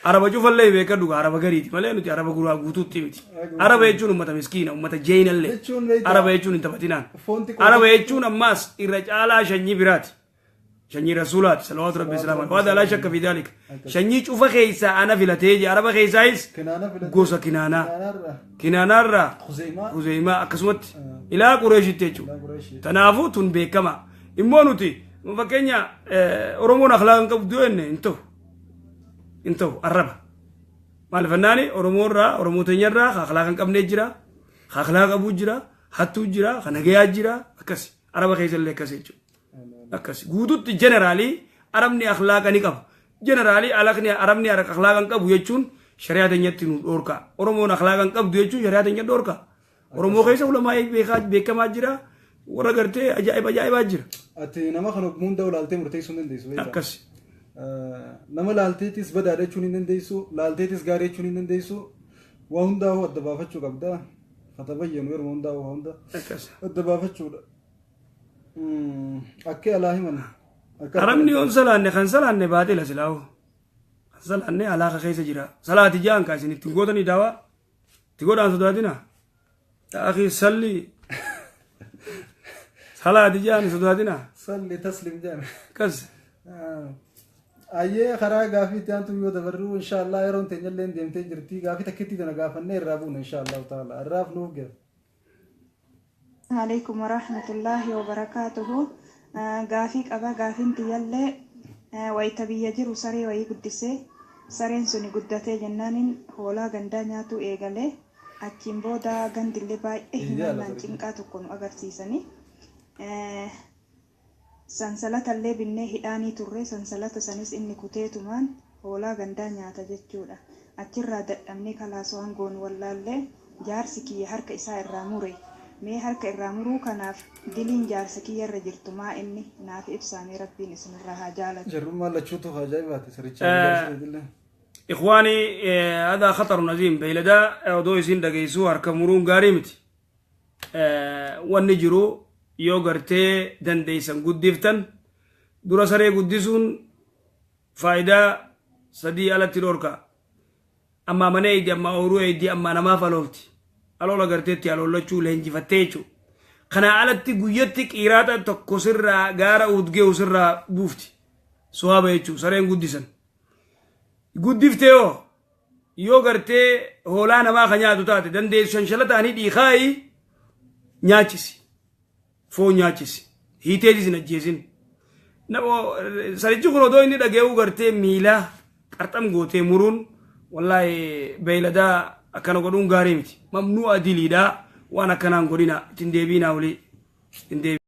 Araba cufallee beekadhu gaa araba gariiti malee nuti araba guraa guutuutti miti. Araba jechuun ummata miskiina ummata jeenallee. Jechuun beektaa. Araba jechuun hin taphatinaan. Foonti Araba jechuun ammaas irra caalaa shanyii biraati. Shanyii rasuulaati salawaatu rabbi salaamu alaihi. Waada laa shakka fi daalika. Shanyii cufa keessaa ana filatee jee araba keessaayis Kinaana filatee. gosa kinaanaa. Kinaanaarraa. Kinaanaarraa Khuzeymaa. Khuzeymaa akkasumatti ilaa Qureeshitti jechuudha. Ilaa Qureeshii. Tanaafuu tun beekama. Immoo nuti fakkeenya Oromoon akhlaaqa hin qabdu yoo jenne hin ta'u. Hin ta'u arraba. Maaliif jennaani Oromoo irraa Oromoo teenya irraa ka akhlaaqa hin qabnee jira. Ka akhlaaqa qabuu jira. Hattuu jira. Ka nagayaa jira. Akkasi. Araba keessa illee akkas jechuudha. Akkas. Guututti jeneraalii arabni akhlaaqa ni qaba. Jeneraalii alaqni arabni akhlaaqa hin qabu jechuun shari'aa teenyatti nu dhoorka. Oromoon akhlaaqa hin qabdu jechuun shari'aa teenya dhoorka. Oromoo keessa ulamaa beekamaa jira. Warra gartee ajaa'iba ajaa'ibaa jira. Ati nama kana hunda laaltee murteessuu hin dandeessu. Beektaa? Akkas. Nama laalteetis badaadha jechuun hin dandeessu, laalteetis gaarii jechuun hin dandeessu. Waa hundaa'uu adda baafachuu qabda. Fatabayyanu yeruma hundaa'uu waa hunda adda baafachuudha. Akka alaa himan. Arabni yoon salaanne kan salaanne baaxila silaahu. Kan salaanne alaaka keessa jira. Salaati ja'an kaa isin ittiin gootanii daawaa. Itti godhaan sodaatina. Yaa akii salli. Salaati ja'an sodaatina. Salli taslim ja'an. Akkas. Ayyee karaa gaafii itti aantu yoo dabarru inshaallah yeroon teenyallee deemtee jirti gaafii takkitti tana gaafannee irraa buuna inshaallah ta'ala irraaf nuuf gahe. Alaikum warahmatullahi wabarakatuhu. Gaafii qaba gaafiin tiyyallee wayita biyya jiru saree wayii guddisee sareen suni guddatee jennaaniin hoolaa gandaa nyaatuu eegalee achiin booda gandillee baay'ee himannaan cinqaa tokko nu agarsiisanii. Sansalatallee binnee hidhaanii turre sansalata sanis inni kuteetumaan hoolaa gandaa nyaata jechuudha. Achirraa dadhabnee kalaas waan goonu wallaallee jaarsi kiyya harka isaa irraa mure. Mee harka irraa muruu kanaaf diliin jaarsa kiyyarra jirtu maa inni naaf ibsaamee Rabbiin isinirraa haa jaalatu. Jarrummaan lachuutu ajaa'ibaati sirricha. Ikhwaani hadaa khatarun aziim beeyladaa odoo isin dhageessuu harka muruun gaarii miti. Wanni jiru yoo gartee dandeessan guddiftan dura saree guddisuun faayidaa sadii alatti dhorka. Ammaa mana eeydi, ammaa ooyiruu eeydi, ammaa namaaf aloolti. Aloola garteetti aloollachuu leenjifattee jechuudha. Kanaa alatti guyyatti qiiraaxa tokko sirraa gaara Uhud ge'u sirraa buufti. Suwaaba jechuudha sareen guddisan. Guddiftee hoo yoo gartee hoolaa namaa ka nyaatu taate dandeessu shanshalataan hidhii kaayi nyaachisi. Foon nyaachisi. Hiiteetis hin ajjeesin. Sarichi kun odoo inni dhaga'uu gartee miila qarxam gootee muruun wallaahi beeyladaa akkana godhuun gaarii miti. Mamnu'a diliidhaa waan akkanaan godhina ittiin deebiinaa olii. Ittiin deebiinaa.